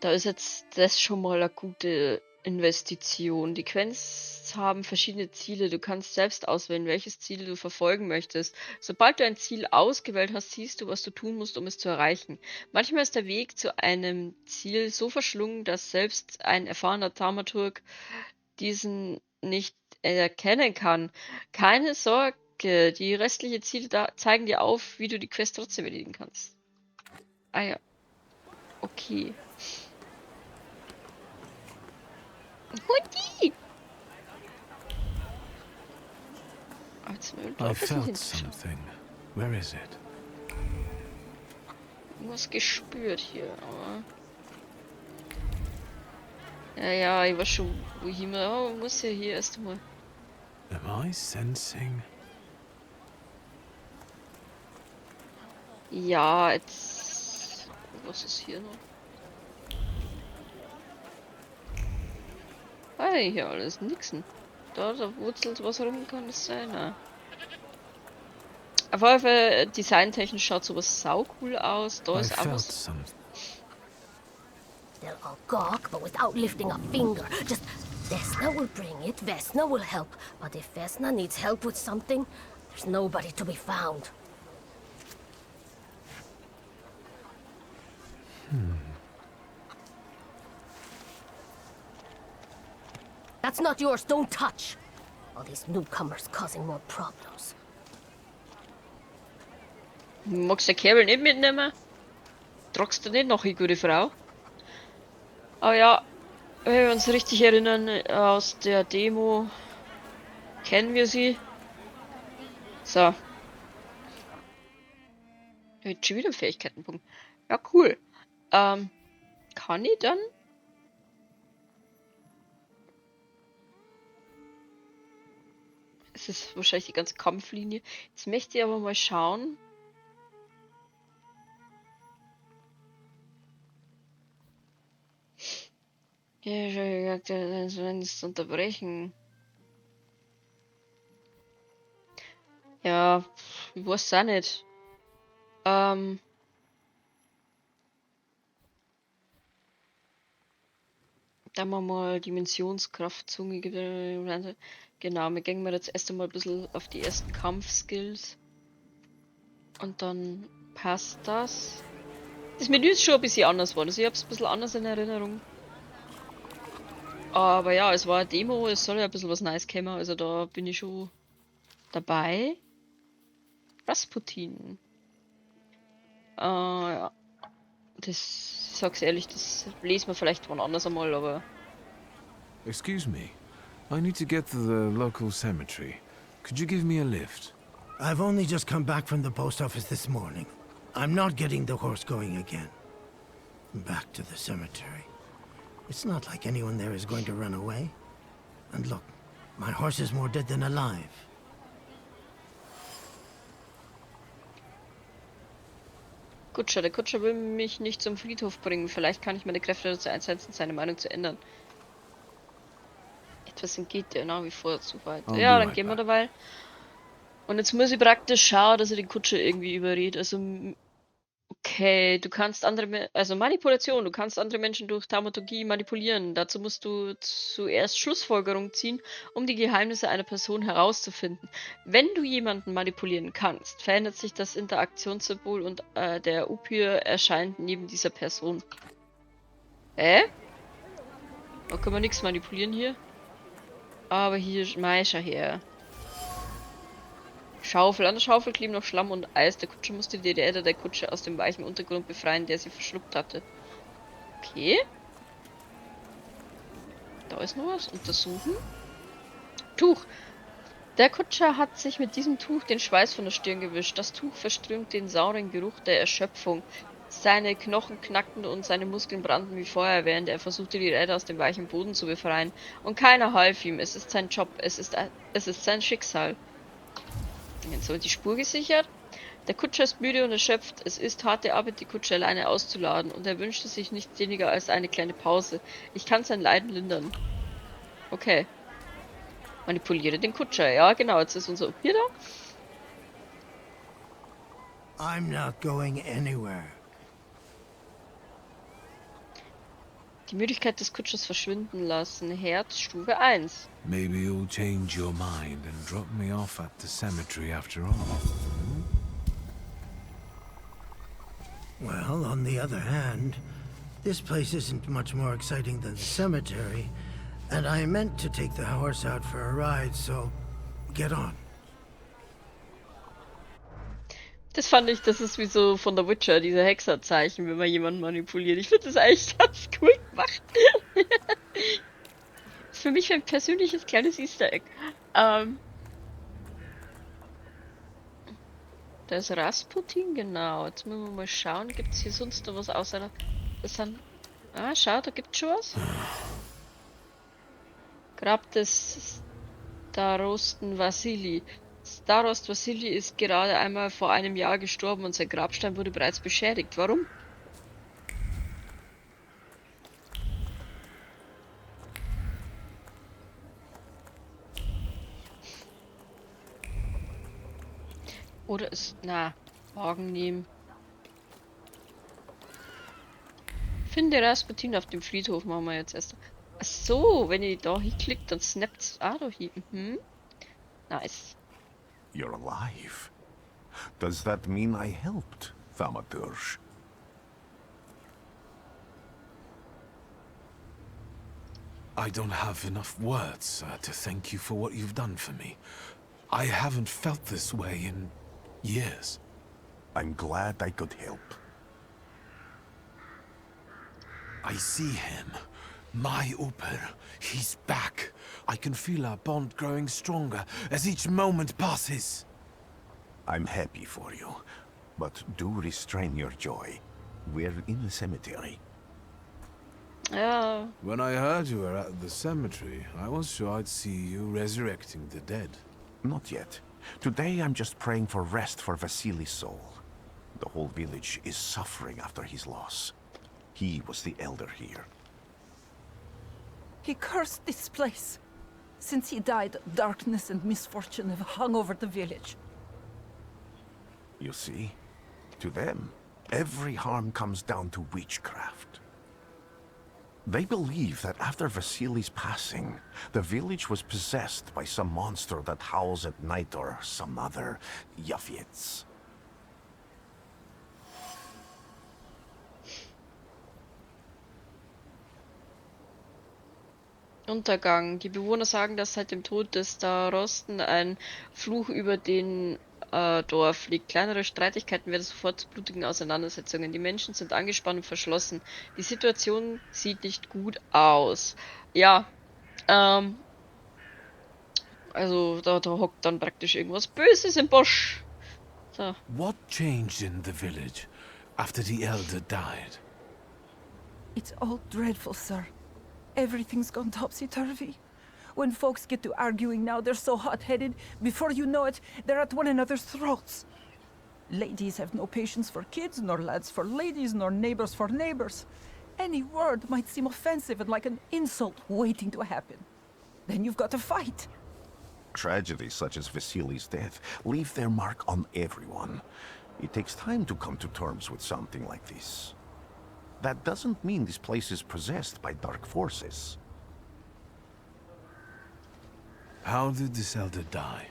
Da ist jetzt das schon mal eine gute Investition. Die Quests haben verschiedene Ziele. Du kannst selbst auswählen, welches Ziel du verfolgen möchtest. Sobald du ein Ziel ausgewählt hast, siehst du, was du tun musst, um es zu erreichen. Manchmal ist der Weg zu einem Ziel so verschlungen, dass selbst ein erfahrener Thaumaturg diesen nicht erkennen kann. Keine Sorge, die restlichen Ziele da zeigen dir auf, wie du die Quest trotzdem erledigen kannst. Ah ja. Okay. Hundi! I felt something. Where is it? Irgendwas gespürt hier, aber. Ja, ja, ich weiß schon, wo ich hin muss. Oh, muss ja hier erst einmal. Am I sensing? Ja, jetzt. Was ist hier noch? Hey, hier alles nixen. Da wurzelt was rum, kann das sein? Nein. Auf jeden Fall, designtechnisch schaut sowas sau cool aus. Da ist auch was. They'll all gawk, but without lifting a finger. Just Vesna will bring it, Vesna will help. But if Vesna needs help with something, there's nobody to be found. That's not yours, don't touch! All these newcomers causing more problems. Magst du den Kabel nicht mitnehmen? Tragst du nicht noch, die gute Frau? Aber ja, wenn wir uns richtig erinnern, aus der Demo kennen wir sie. So. Jetzt schon wieder ein Fähigkeitenpunkt. Ja, cool. Kann ich dann? Es ist wahrscheinlich die ganze Kampflinie. Jetzt möchte ich aber mal schauen. Ja, wenn es unterbrechen. Ja, ich weiß auch nicht. Da haben wir mal Dimensionskraft, Zunge. Genau, wir gehen mal jetzt erst einmal ein bisschen auf die ersten Kampfskills. Und dann passt das. Das Menü ist schon ein bisschen anders geworden. Also ich hab's ein bisschen anders in Erinnerung. Aber ja, es war eine Demo, es soll ja ein bisschen was Nice kommen, also da bin ich schon dabei. Rasputin. Ja. Das, ich sag's ehrlich, das lesen wir vielleicht wann anders einmal, aber... Excuse me, I need to get to the local cemetery. Could you give me a lift? I've only just come back from the post office this morning. I'm not getting the horse going again. Back to the cemetery. It's not like anyone there is going to run away. And look, my horse is more dead than alive. Kutscher, der Kutscher will mich nicht zum Friedhof bringen. Vielleicht kann ich meine Kräfte dazu einsetzen, seine Meinung zu ändern. Etwas entgeht dir nach wie vor zu weit. I'll Ja, be dann right gehen wir back. dabei. Und jetzt muss ich praktisch schauen, dass ich den Kutscher irgendwie überrede. Also, okay, du kannst andere also Manipulation, du kannst andere Menschen durch Thaumaturgie manipulieren. Dazu musst du zuerst Schlussfolgerungen ziehen, um die Geheimnisse einer Person herauszufinden. Wenn du jemanden manipulieren kannst, verändert sich das Interaktionssymbol und der Upir erscheint neben dieser Person. Hä? Da können wir nichts manipulieren hier. Aber hier ist Maisha her. Schaufel. An der Schaufel kleben noch Schlamm und Eis. Der Kutscher musste die Räder der Kutsche aus dem weichen Untergrund befreien, der sie verschluckt hatte. Okay. Da ist noch was. Untersuchen. Tuch. Der Kutscher hat sich mit diesem Tuch den Schweiß von der Stirn gewischt. Das Tuch verströmt den sauren Geruch der Erschöpfung. Seine Knochen knackten und seine Muskeln brannten wie Feuer, während er versuchte, die Räder aus dem weichen Boden zu befreien. Und keiner half ihm. Es ist sein Job. Es ist sein Schicksal. Jetzt haben wir die Spur gesichert. Der Kutscher ist müde und erschöpft. Es ist harte Arbeit, die Kutsche alleine auszuladen, und er wünschte sich nichts weniger als eine kleine Pause. Ich kann sein Leiden lindern. Okay. Manipuliere den Kutscher. Ja, genau. Jetzt ist unser Upir da. I'm not going anywhere. Die Müdigkeit des Kutschers verschwinden lassen. Herz, Stufe 1. Maybe you'll change your mind and drop me off at the cemetery after all. Well, on the other hand, this place isn't much more exciting than the cemetery, and I meant to take the horse out for a ride, so get on. Das fand ich, das ist wie so von der Witcher, diese Hexerzeichen, wenn man jemanden manipuliert. Ich finde das eigentlich ganz cool gemacht. Ist für mich ein persönliches kleines Easter Egg. Da ist Rasputin, genau. Jetzt müssen wir mal schauen, gibt es hier sonst noch was außer... Das sind... Ah, schau, da gibt's schon was. Grab des Starosten Vassili. Starost Vassili ist gerade einmal vor einem Jahr gestorben und sein Grabstein wurde bereits beschädigt. Warum? Oder ist... Na, Wagen nehmen. Finde Rasputin auf dem Friedhof, machen wir jetzt erst. Ach so, wenn ihr da hinklickt, dann snappt's. Ah, da hier. Mhm. Nice. You're alive. Does that mean I helped, Thaumaturge? I don't have enough words, sir, to thank you for what you've done for me. I haven't felt this way in years. I'm glad I could help. I see him. My Upir. He's back. I can feel our bond growing stronger as each moment passes. I'm happy for you, but do restrain your joy. We're in the cemetery. Ja. When I heard you were at the cemetery, I was sure I'd see you resurrecting the dead. Not yet. Today I'm just praying for rest for Vasili's soul. The whole village is suffering after his loss. He was the elder here. He cursed this place. Since he died, darkness and misfortune have hung over the village. You see? To them, every harm comes down to witchcraft. They believe that after Vasili's passing, the village was possessed by some monster that howls at night or some other Yafiets. Untergang. Die Bewohner sagen, dass seit dem Tod des Starosten ein Fluch über den Dorf liegt. Kleinere Streitigkeiten werden sofort zu blutigen Auseinandersetzungen. Die Menschen sind angespannt und verschlossen. Die Situation sieht nicht gut aus. Ja, also da hockt dann praktisch irgendwas Böses im Busch. So. What changed in the village after the elder died? It's all dreadful, sir. Everything's gone topsy-turvy. When folks get to arguing now, they're so hot-headed. Before you know it, they're at one another's throats. Ladies have no patience for kids, nor lads for ladies, nor neighbors for neighbors. Any word might seem offensive and like an insult waiting to happen. Then you've got to fight. Tragedies such as Vasili's death leave their mark on everyone. It takes time to come to terms with something like this. That doesn't mean this place is possessed by dark forces. How did this elder die?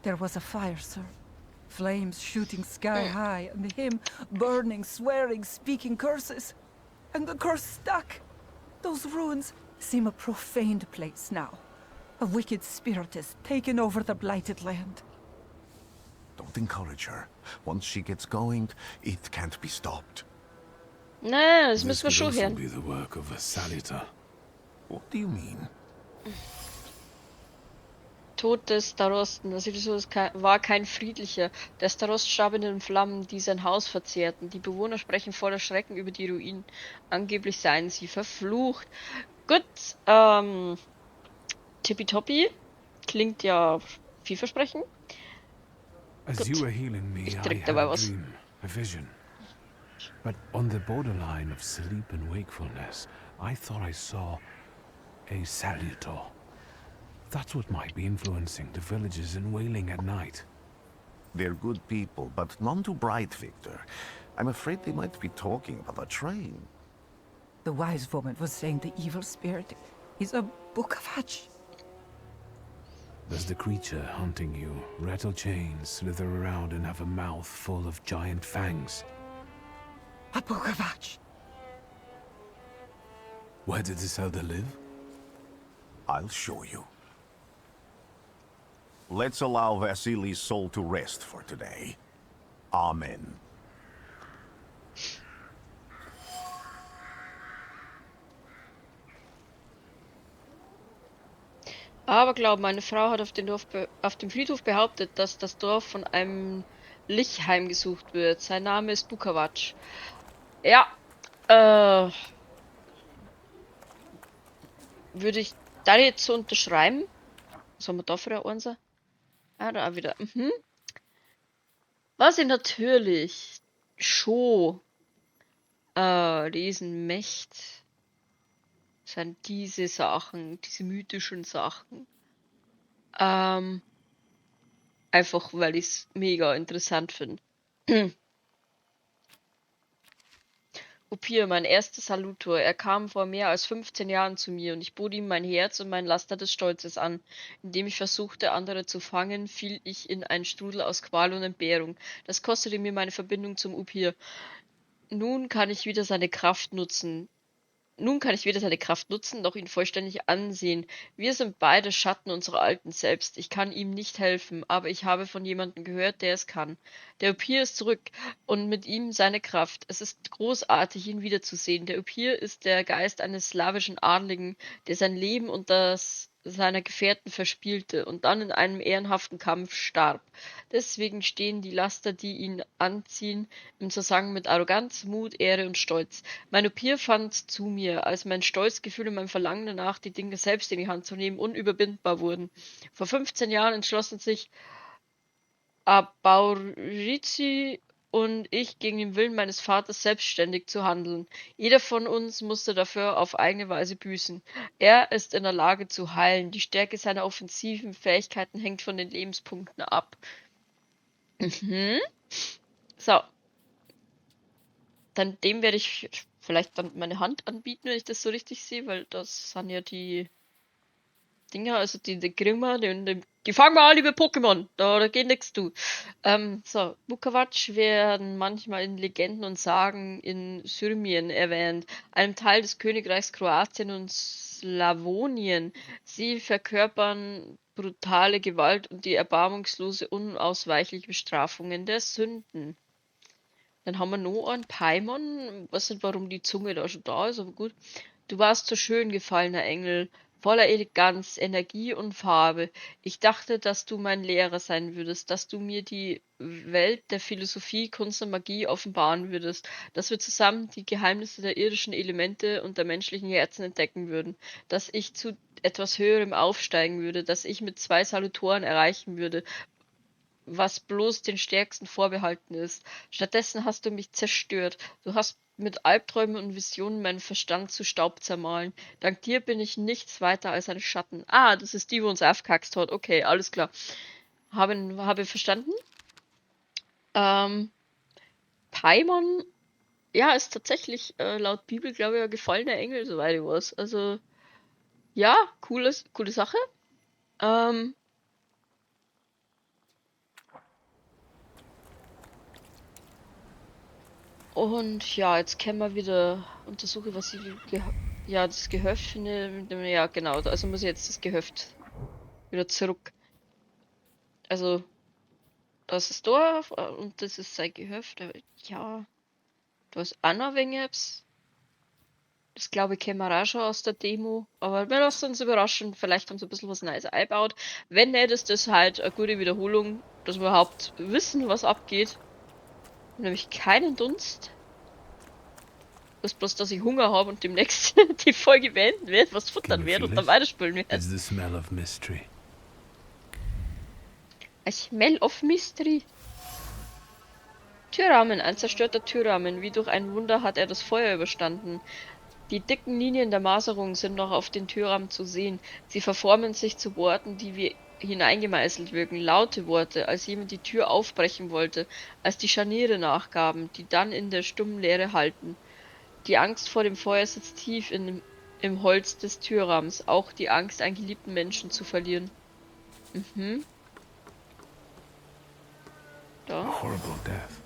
There was a fire, sir. Flames shooting sky high, and him burning, swearing, speaking curses. And the curse stuck. Those ruins seem a profaned place now. A wicked spirit has taken over the blighted land. Don't encourage her. Once she gets going, it can't be stopped. Naja, das müssen wir This schon could also hören. be the work of a Salutor. What do you mean? Tod des Starosten. Vasilius war kein friedlicher. Der Starost starb in den Flammen, die sein Haus verzehrten. Die Bewohner sprechen voller Schrecken über die Ruinen. Angeblich seien sie verflucht. Gut, tippitoppi. Klingt ja vielversprechend. As Gut. you were healing me, Ich I trinke had dabei a was. dream, a vision. But on the borderline of sleep and wakefulness, I thought I saw a salutor. That's what might be influencing the villagers in Wailing at night. They're good people, but none too bright, Victor. I'm afraid they might be talking about a train. The wise woman was saying the evil spirit is a Bukavac. Does the creature hunting you rattle chains, slither around, and have a mouth full of giant fangs? A Bukavac. Where did this elder live? I'll show you. Let's allow Vasily's soul to rest for today. Amen. Aber glaub, meine Frau hat auf dem Friedhof behauptet, dass das Dorf von einem Lich heimgesucht wird. Sein Name ist Bukavac. Ja, würde ich da jetzt so unterschreiben? Was haben wir da für eine Einser? Ah, da auch wieder. Was ich natürlich schon lesen möchte, sind diese Sachen, diese mythischen Sachen. Einfach, weil ich's mega interessant find. Upir, mein erster Salutor. Er kam vor mehr als 15 Jahren zu mir und ich bot ihm mein Herz und mein Laster des Stolzes an. Indem ich versuchte, andere zu fangen, fiel ich in einen Strudel aus Qual und Entbehrung. Das kostete mir meine Verbindung zum Upir. Nun kann ich wieder seine Kraft nutzen. Nun kann ich weder seine Kraft nutzen, noch ihn vollständig ansehen. Wir sind beide Schatten unserer alten Selbst. Ich kann ihm nicht helfen, aber ich habe von jemandem gehört, der es kann. Der Upir ist zurück und mit ihm seine Kraft. Es ist großartig, ihn wiederzusehen. Der Upir ist der Geist eines slawischen Adligen, der sein Leben und das seiner Gefährten verspielte und dann in einem ehrenhaften Kampf starb. Deswegen stehen die Laster, die ihn anziehen, im Zusammenhang mit Arroganz, Mut, Ehre und Stolz. Mein Upir fand zu mir, als mein Stolzgefühl und mein Verlangen danach, die Dinge selbst in die Hand zu nehmen, unüberwindbar wurden. Vor 15 Jahren entschlossen sich Abaurizi und ich, gegen den Willen meines Vaters selbstständig zu handeln. Jeder von uns musste dafür auf eigene Weise büßen. Er ist in der Lage zu heilen. Die Stärke seiner offensiven Fähigkeiten hängt von den Lebenspunkten ab. So. Dann dem werde ich vielleicht dann meine Hand anbieten, wenn ich das so richtig sehe, weil das sind ja die Dinger, also die kriegen wir, die fangen wir alle über Pokémon. Da geht nix, du. Bukavac werden manchmal in Legenden und Sagen in Syrmien erwähnt, einem Teil des Königreichs Kroatien und Slawonien. Sie verkörpern brutale Gewalt und die erbarmungslose, unausweichliche Bestrafungen der Sünden. Dann haben wir noch einen Paimon. Ich weiß nicht, warum die Zunge da schon da ist, aber gut. Du warst so schön, gefallener Engel, voller Eleganz, Energie und Farbe. Ich dachte, dass du mein Lehrer sein würdest, dass du mir die Welt der Philosophie, Kunst und Magie offenbaren würdest, dass wir zusammen die Geheimnisse der irdischen Elemente und der menschlichen Herzen entdecken würden, dass ich zu etwas Höherem aufsteigen würde, dass ich mit 2 Salutoren erreichen würde, was bloß den Stärksten vorbehalten ist. Stattdessen hast du mich zerstört. Du hast mit Albträumen und Visionen meinen Verstand zu Staub zermahlen. Dank dir bin ich nichts weiter als ein Schatten. Ah, das ist die, wo uns aufgekackst hat. Okay, alles klar. Habe verstanden. Paimon, ja, ist tatsächlich laut Bibel, glaube ich, ein gefallener Engel, soweit ich weiß. Also, ja, coole Sache. Und ja, jetzt können wir wieder untersuchen, was ich ja, das Gehöft finde. Mit dem, ja, genau. Also muss ich jetzt das Gehöft wieder zurück. Also, das ist Dorf und das ist sein Gehöft. Aber ja, da ist auch noch ein wenig etwas. Das glaube ich kennen wir auch schon aus der Demo. Aber wir lassen uns überraschen. Vielleicht haben sie ein bisschen was Neues eingebaut. Wenn nicht, ist das halt eine gute Wiederholung, dass wir überhaupt wissen, was abgeht. Nämlich keinen Dunst. Das ist bloß, dass ich Hunger habe und demnächst die Folge beenden werde, was futtern Can you werde und feel dann it? weiterspielen werde. It's the smell of mystery. A smell of mystery. Türrahmen, ein zerstörter Türrahmen. Wie durch ein Wunder hat er das Feuer überstanden. Die dicken Linien der Maserung sind noch auf den Türrahmen zu sehen. Sie verformen sich zu Worten, die wie hineingemeißelt wirken. Laute Worte, als jemand die Tür aufbrechen wollte, als die Scharniere nachgaben, die dann in der stummen Leere halten. Die Angst vor dem Feuer sitzt tief im Holz des Türrahmens. Auch die Angst, einen geliebten Menschen zu verlieren. Mhm. Da. Horrible death.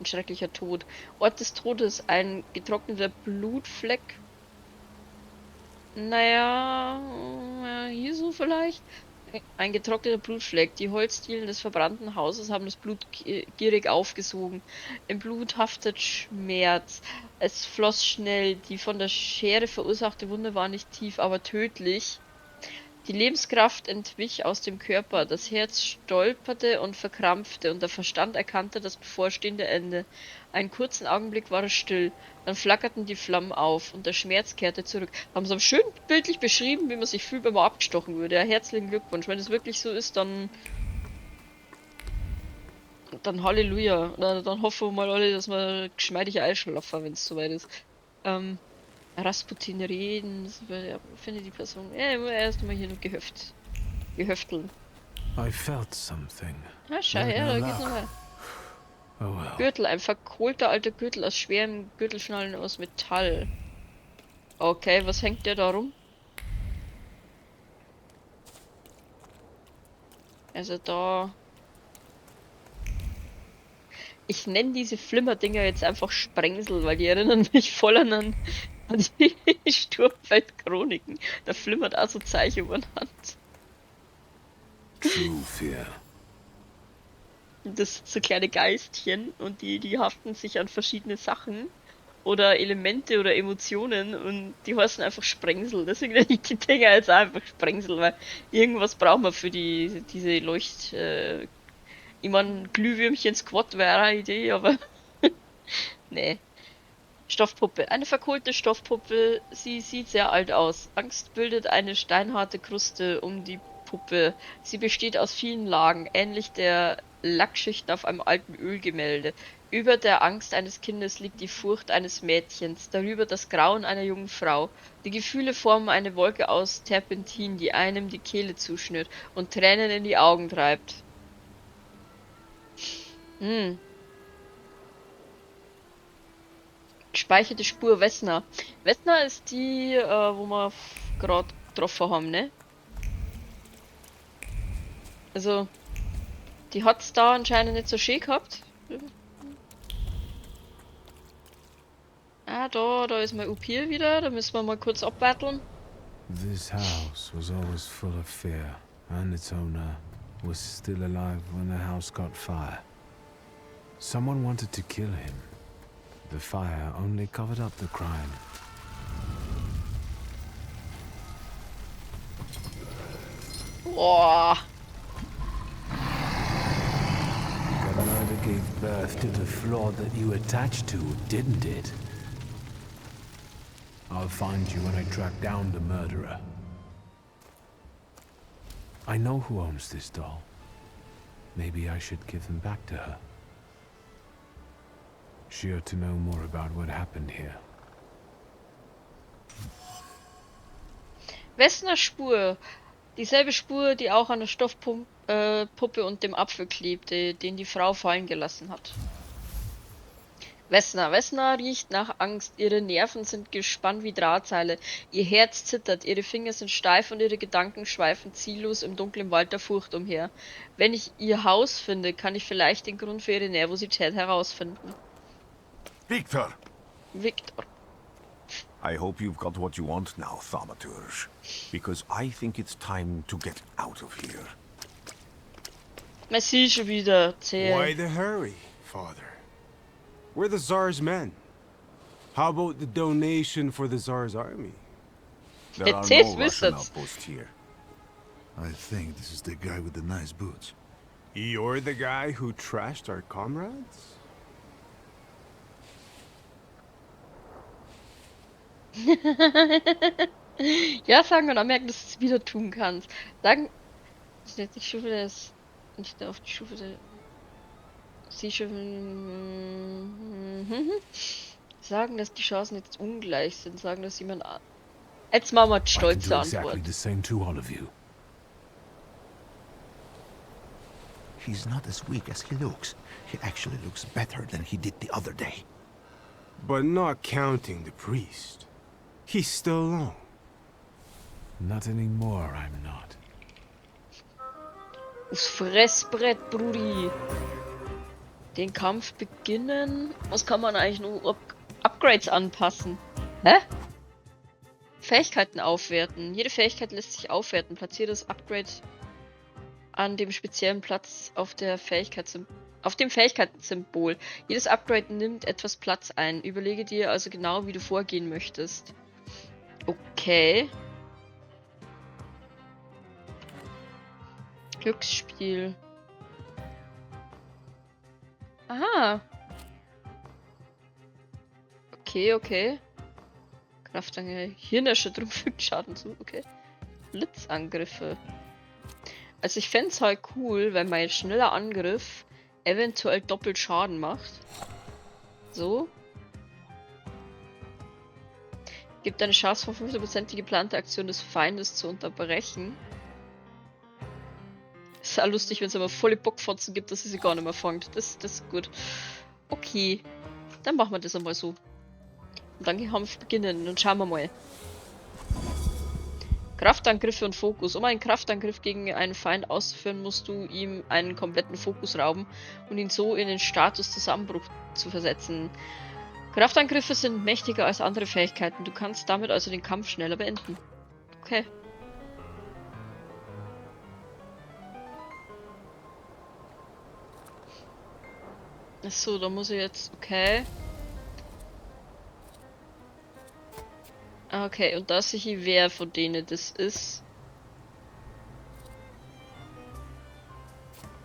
Ein schrecklicher Tod. Ort des Todes, ein getrockneter Blutfleck. Naja, hier so vielleicht. Ein getrockneter Blutfleck. Die Holzdielen des verbrannten Hauses haben das Blut gierig aufgesogen. Im Blut haftet Schmerz. Es floss schnell. Die von der Schere verursachte Wunde war nicht tief, aber tödlich. Die Lebenskraft entwich aus dem Körper. Das Herz stolperte und verkrampfte und der Verstand erkannte das bevorstehende Ende. Einen kurzen Augenblick war es still. Dann flackerten die Flammen auf und der Schmerz kehrte zurück. Haben sie schön bildlich beschrieben, wie man sich fühlt, wenn man abgestochen würde. Ja, herzlichen Glückwunsch. Wenn es wirklich so ist, dann Halleluja. Dann hoffen wir mal alle, dass wir geschmeidig einschlafen, wenn es soweit ist. Rasputin reden, das wär, ja, finde die Person. Ja, erst mal hier noch gehöfteln. I felt something. Ah, schau her, da geht's noch weiter. Oh well. Gürtel, ein verkohlter alter Gürtel aus schweren Gürtelschnallen aus Metall. Okay, was hängt der da rum? Also da. Ich nenne diese Flimmerdinger jetzt einfach Sprengsel, weil die erinnern mich voll an die Sturmfeld-Chroniken. Da flimmert auch so Zeichen übereinander. True fear. Das sind so kleine Geistchen und die haften sich an verschiedene Sachen oder Elemente oder Emotionen und die heißen einfach Sprengsel. Deswegen nenne ich die Dinger jetzt einfach Sprengsel, weil irgendwas brauchen wir für diese Leucht... ich mein, Glühwürmchen-Squad wäre eine Idee, aber nee. Stoffpuppe. Eine verkohlte Stoffpuppe. Sie sieht sehr alt aus. Angst bildet eine steinharte Kruste um die Puppe. Sie besteht aus vielen Lagen, ähnlich der Lackschichten auf einem alten Ölgemälde. Über der Angst eines Kindes liegt die Furcht eines Mädchens, darüber das Grauen einer jungen Frau. Die Gefühle formen eine Wolke aus Terpentin, die einem die Kehle zuschnürt und Tränen in die Augen treibt. Gespeicherte Spur Vesna. Vesna ist die, wo wir gerade getroffen haben, ne? Also, die hat's da anscheinend nicht so schön gehabt. Ah, da ist mein Upir wieder. Da müssen wir mal kurz abbatteln. This house was always full of fear, and its owner was still alive when the house got fire. Someone wanted to kill him. The fire only covered up the crime. Boah. The murder gave birth to the flaw that you attached to, didn't it? I'll find you when I track down the murderer. I know who owns this doll. Maybe I should give them back to her. She ought to know more about what happened here. Vesnas Spur. Dieselbe Spur, die auch an der Stoffpuppe und dem Apfel klebte, den die Frau fallen gelassen hat. Vesna. Vesna riecht nach Angst. Ihre Nerven sind gespannt wie Drahtseile. Ihr Herz zittert, ihre Finger sind steif und ihre Gedanken schweifen ziellos im dunklen Wald der Furcht umher. Wenn ich ihr Haus finde, kann ich vielleicht den Grund für ihre Nervosität herausfinden. Victor! Victor. I hope you've got what you want now, Thaumaturge. Because I think it's time to get out of here. Merci schon wieder. Zäh. Why the hurry, Father? We're the Tsar's men. How about the donation for the Tsar's army? There are It no is Russian wizards. outposts here. I think this is the guy with the nice boots. You're the guy who trashed our comrades? Ja, sagen und anmerken, dass du es wieder tun kannst. Sagen, das ist jetzt nicht schon wieder das. Nicht auf die Stufe der... Sie sagen, dass die Chancen jetzt ungleich sind. Sagen, dass jemand... Jetzt machen wir die stolze Antwort. The same to all of you. He's not as weak as he looks. He actually looks better than he did the other day. But not counting the priest. He's still alone. Not anymore, I'm not. Aufs Fressbrett, Brudi. Den Kampf beginnen. Was kann man eigentlich nur Upgrades anpassen? Hä? Fähigkeiten aufwerten. Jede Fähigkeit lässt sich aufwerten. Platziere das Upgrade an dem speziellen Platz auf der auf dem Fähigkeitssymbol. Jedes Upgrade nimmt etwas Platz ein. Überlege dir also genau, wie du vorgehen möchtest. Okay. Glücksspiel. Aha. Okay, okay. Kraftangriff. Hirnerschütterung fügt Schaden zu. Okay. Blitzangriffe. Also ich fände es halt cool, wenn mein schneller Angriff eventuell doppelt Schaden macht. So. Gibt eine Chance von 15%, die geplante Aktion des Feindes zu unterbrechen. Ist auch lustig, wenn es aber volle Bockfotzen gibt, dass sie sie gar nicht mehr fangt. Das ist gut. Okay. Dann machen wir das einmal so. Und dann Kampf beginnen und schauen wir mal. Kraftangriffe und Fokus. Um einen Kraftangriff gegen einen Feind auszuführen, musst du ihm einen kompletten Fokus rauben und ihn so in den Status Zusammenbruch zu versetzen. Kraftangriffe sind mächtiger als andere Fähigkeiten. Du kannst damit also den Kampf schneller beenden. Okay. Achso, da muss ich jetzt... Okay. Okay, und da sehe ich, wer von denen das ist.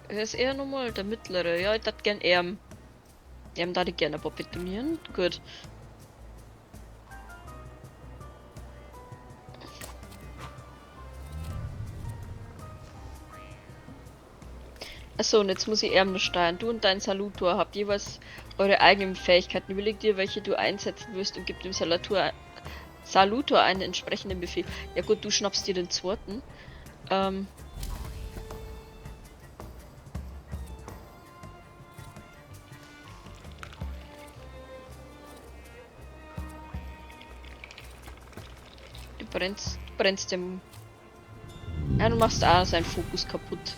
Wer ist er nochmal? Der mittlere. Ja, ich darf gern er. Er darf ich gerne ein paar betonieren. Gut. Achso, und jetzt muss ich Ärmel steuern. Du und dein Salutor habt jeweils eure eigenen Fähigkeiten. Überleg dir, welche du einsetzen wirst und gib dem Salutor einen entsprechenden Befehl. Ja gut, du schnappst dir den zweiten. Du brennst dem... Ja, du machst auch seinen Fokus kaputt.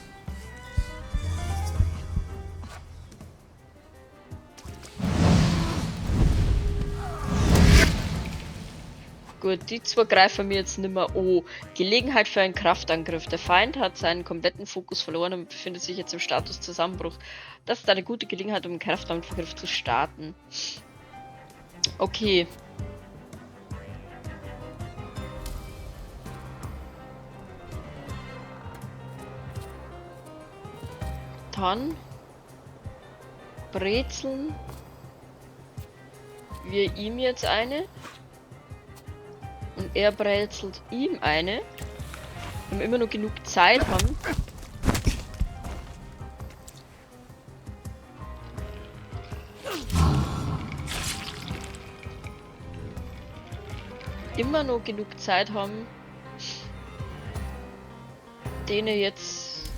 Gut, die zwei greifen mir jetzt nimmer. Oh, Gelegenheit für einen Kraftangriff. Der Feind hat seinen kompletten Fokus verloren und befindet sich jetzt im Status Zusammenbruch. Das ist eine gute Gelegenheit, um einen Kraftangriff zu starten. Okay. Dann brezeln wir ihm jetzt eine. Und er brezelt ihm eine. Wenn wir immer noch genug Zeit haben. Immer noch genug Zeit haben, denen jetzt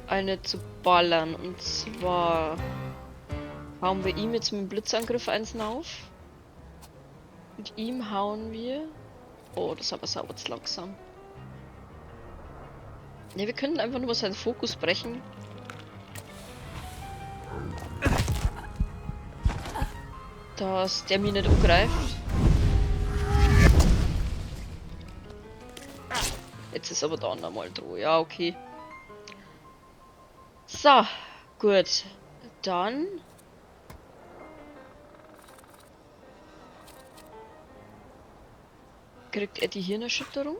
eine zu ballern. Und zwar hauen wir ihm jetzt mit dem Blitzangriff eins auf. Mit ihm hauen wir. Oh, das ist aber sauber zu langsam. Ne, wir können einfach nur seinen Fokus brechen. Dass der mich nicht angreift. Jetzt ist aber da nochmal droh. Ja, okay. So, gut. Dann... kriegt er die Hirnerschütterung.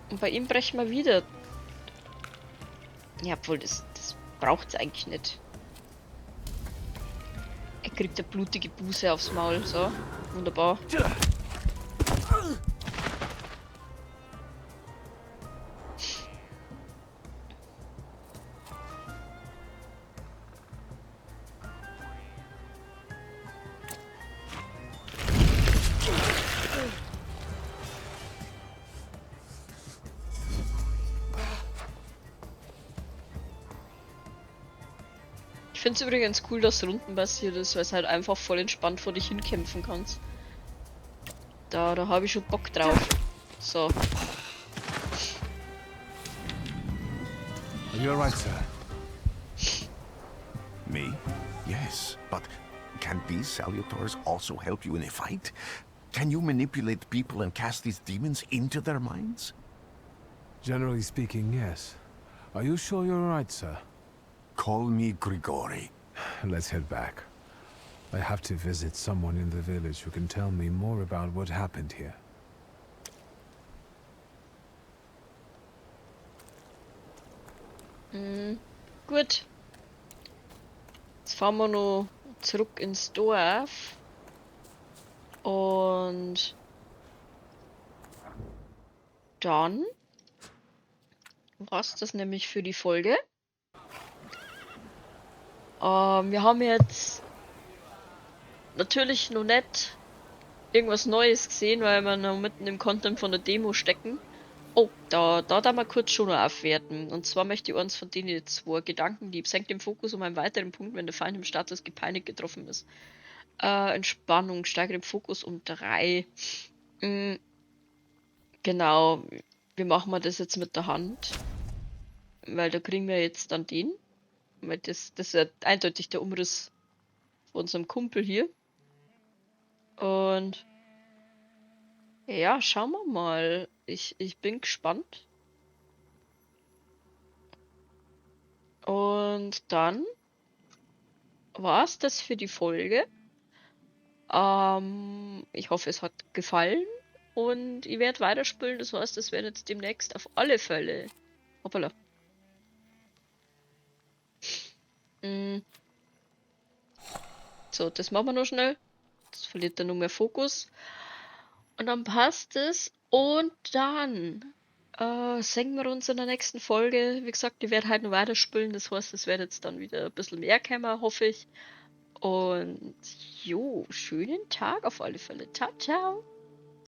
Und bei ihm brechen wir wieder. Ja, obwohl, das braucht's eigentlich nicht. Er kriegt eine blutige Buße aufs Maul. So, wunderbar. finde es übrigens cool, dass rundenbasiert ist, weil es halt einfach voll entspannt vor dich hinkämpfen kannst. Da habe ich schon Bock drauf. So. Are you alright, sir? Me? Yes, but can these salutors also help you in a fight? Can you manipulate people and cast these demons into their minds? Generally speaking, yes. Are you sure you're alright, sir? Call me Grigori. Let's head back. I have to visit someone in the village who can tell me more about what happened here. Gut. Jetzt fahren wir noch zurück ins Dorf. Und dann war's das nämlich für die Folge. Wir haben jetzt natürlich noch nicht irgendwas Neues gesehen, weil wir noch mitten im Content von der Demo stecken. Oh, da da mal kurz schon noch aufwerten. Und zwar möchte ich eins von denen zwei Gedankendieb. Senkt den Fokus um einen weiteren Punkt, wenn der Feind im Status gepeinigt getroffen ist. Entspannung, steigert den Fokus um 3. Genau, wie machen wir das jetzt mit der Hand? Weil da kriegen wir jetzt dann den. Weil das ist ja eindeutig der Umriss von unserem Kumpel hier. Und ja, schauen wir mal. Ich bin gespannt. Und dann war's das für die Folge. Ich hoffe, es hat gefallen. Und ich werde weiterspielen. Das heißt, es wird jetzt demnächst auf alle Fälle. Hoppala. So, das machen wir noch schnell. Das verliert dann nur mehr Fokus. Und dann passt es. Und dann sehen wir uns in der nächsten Folge. Wie gesagt, ich werde halt noch weiterspielen. Das heißt, es wird jetzt dann wieder ein bisschen mehr kommen, hoffe ich. Und jo, schönen Tag auf alle Fälle. Ciao, ciao.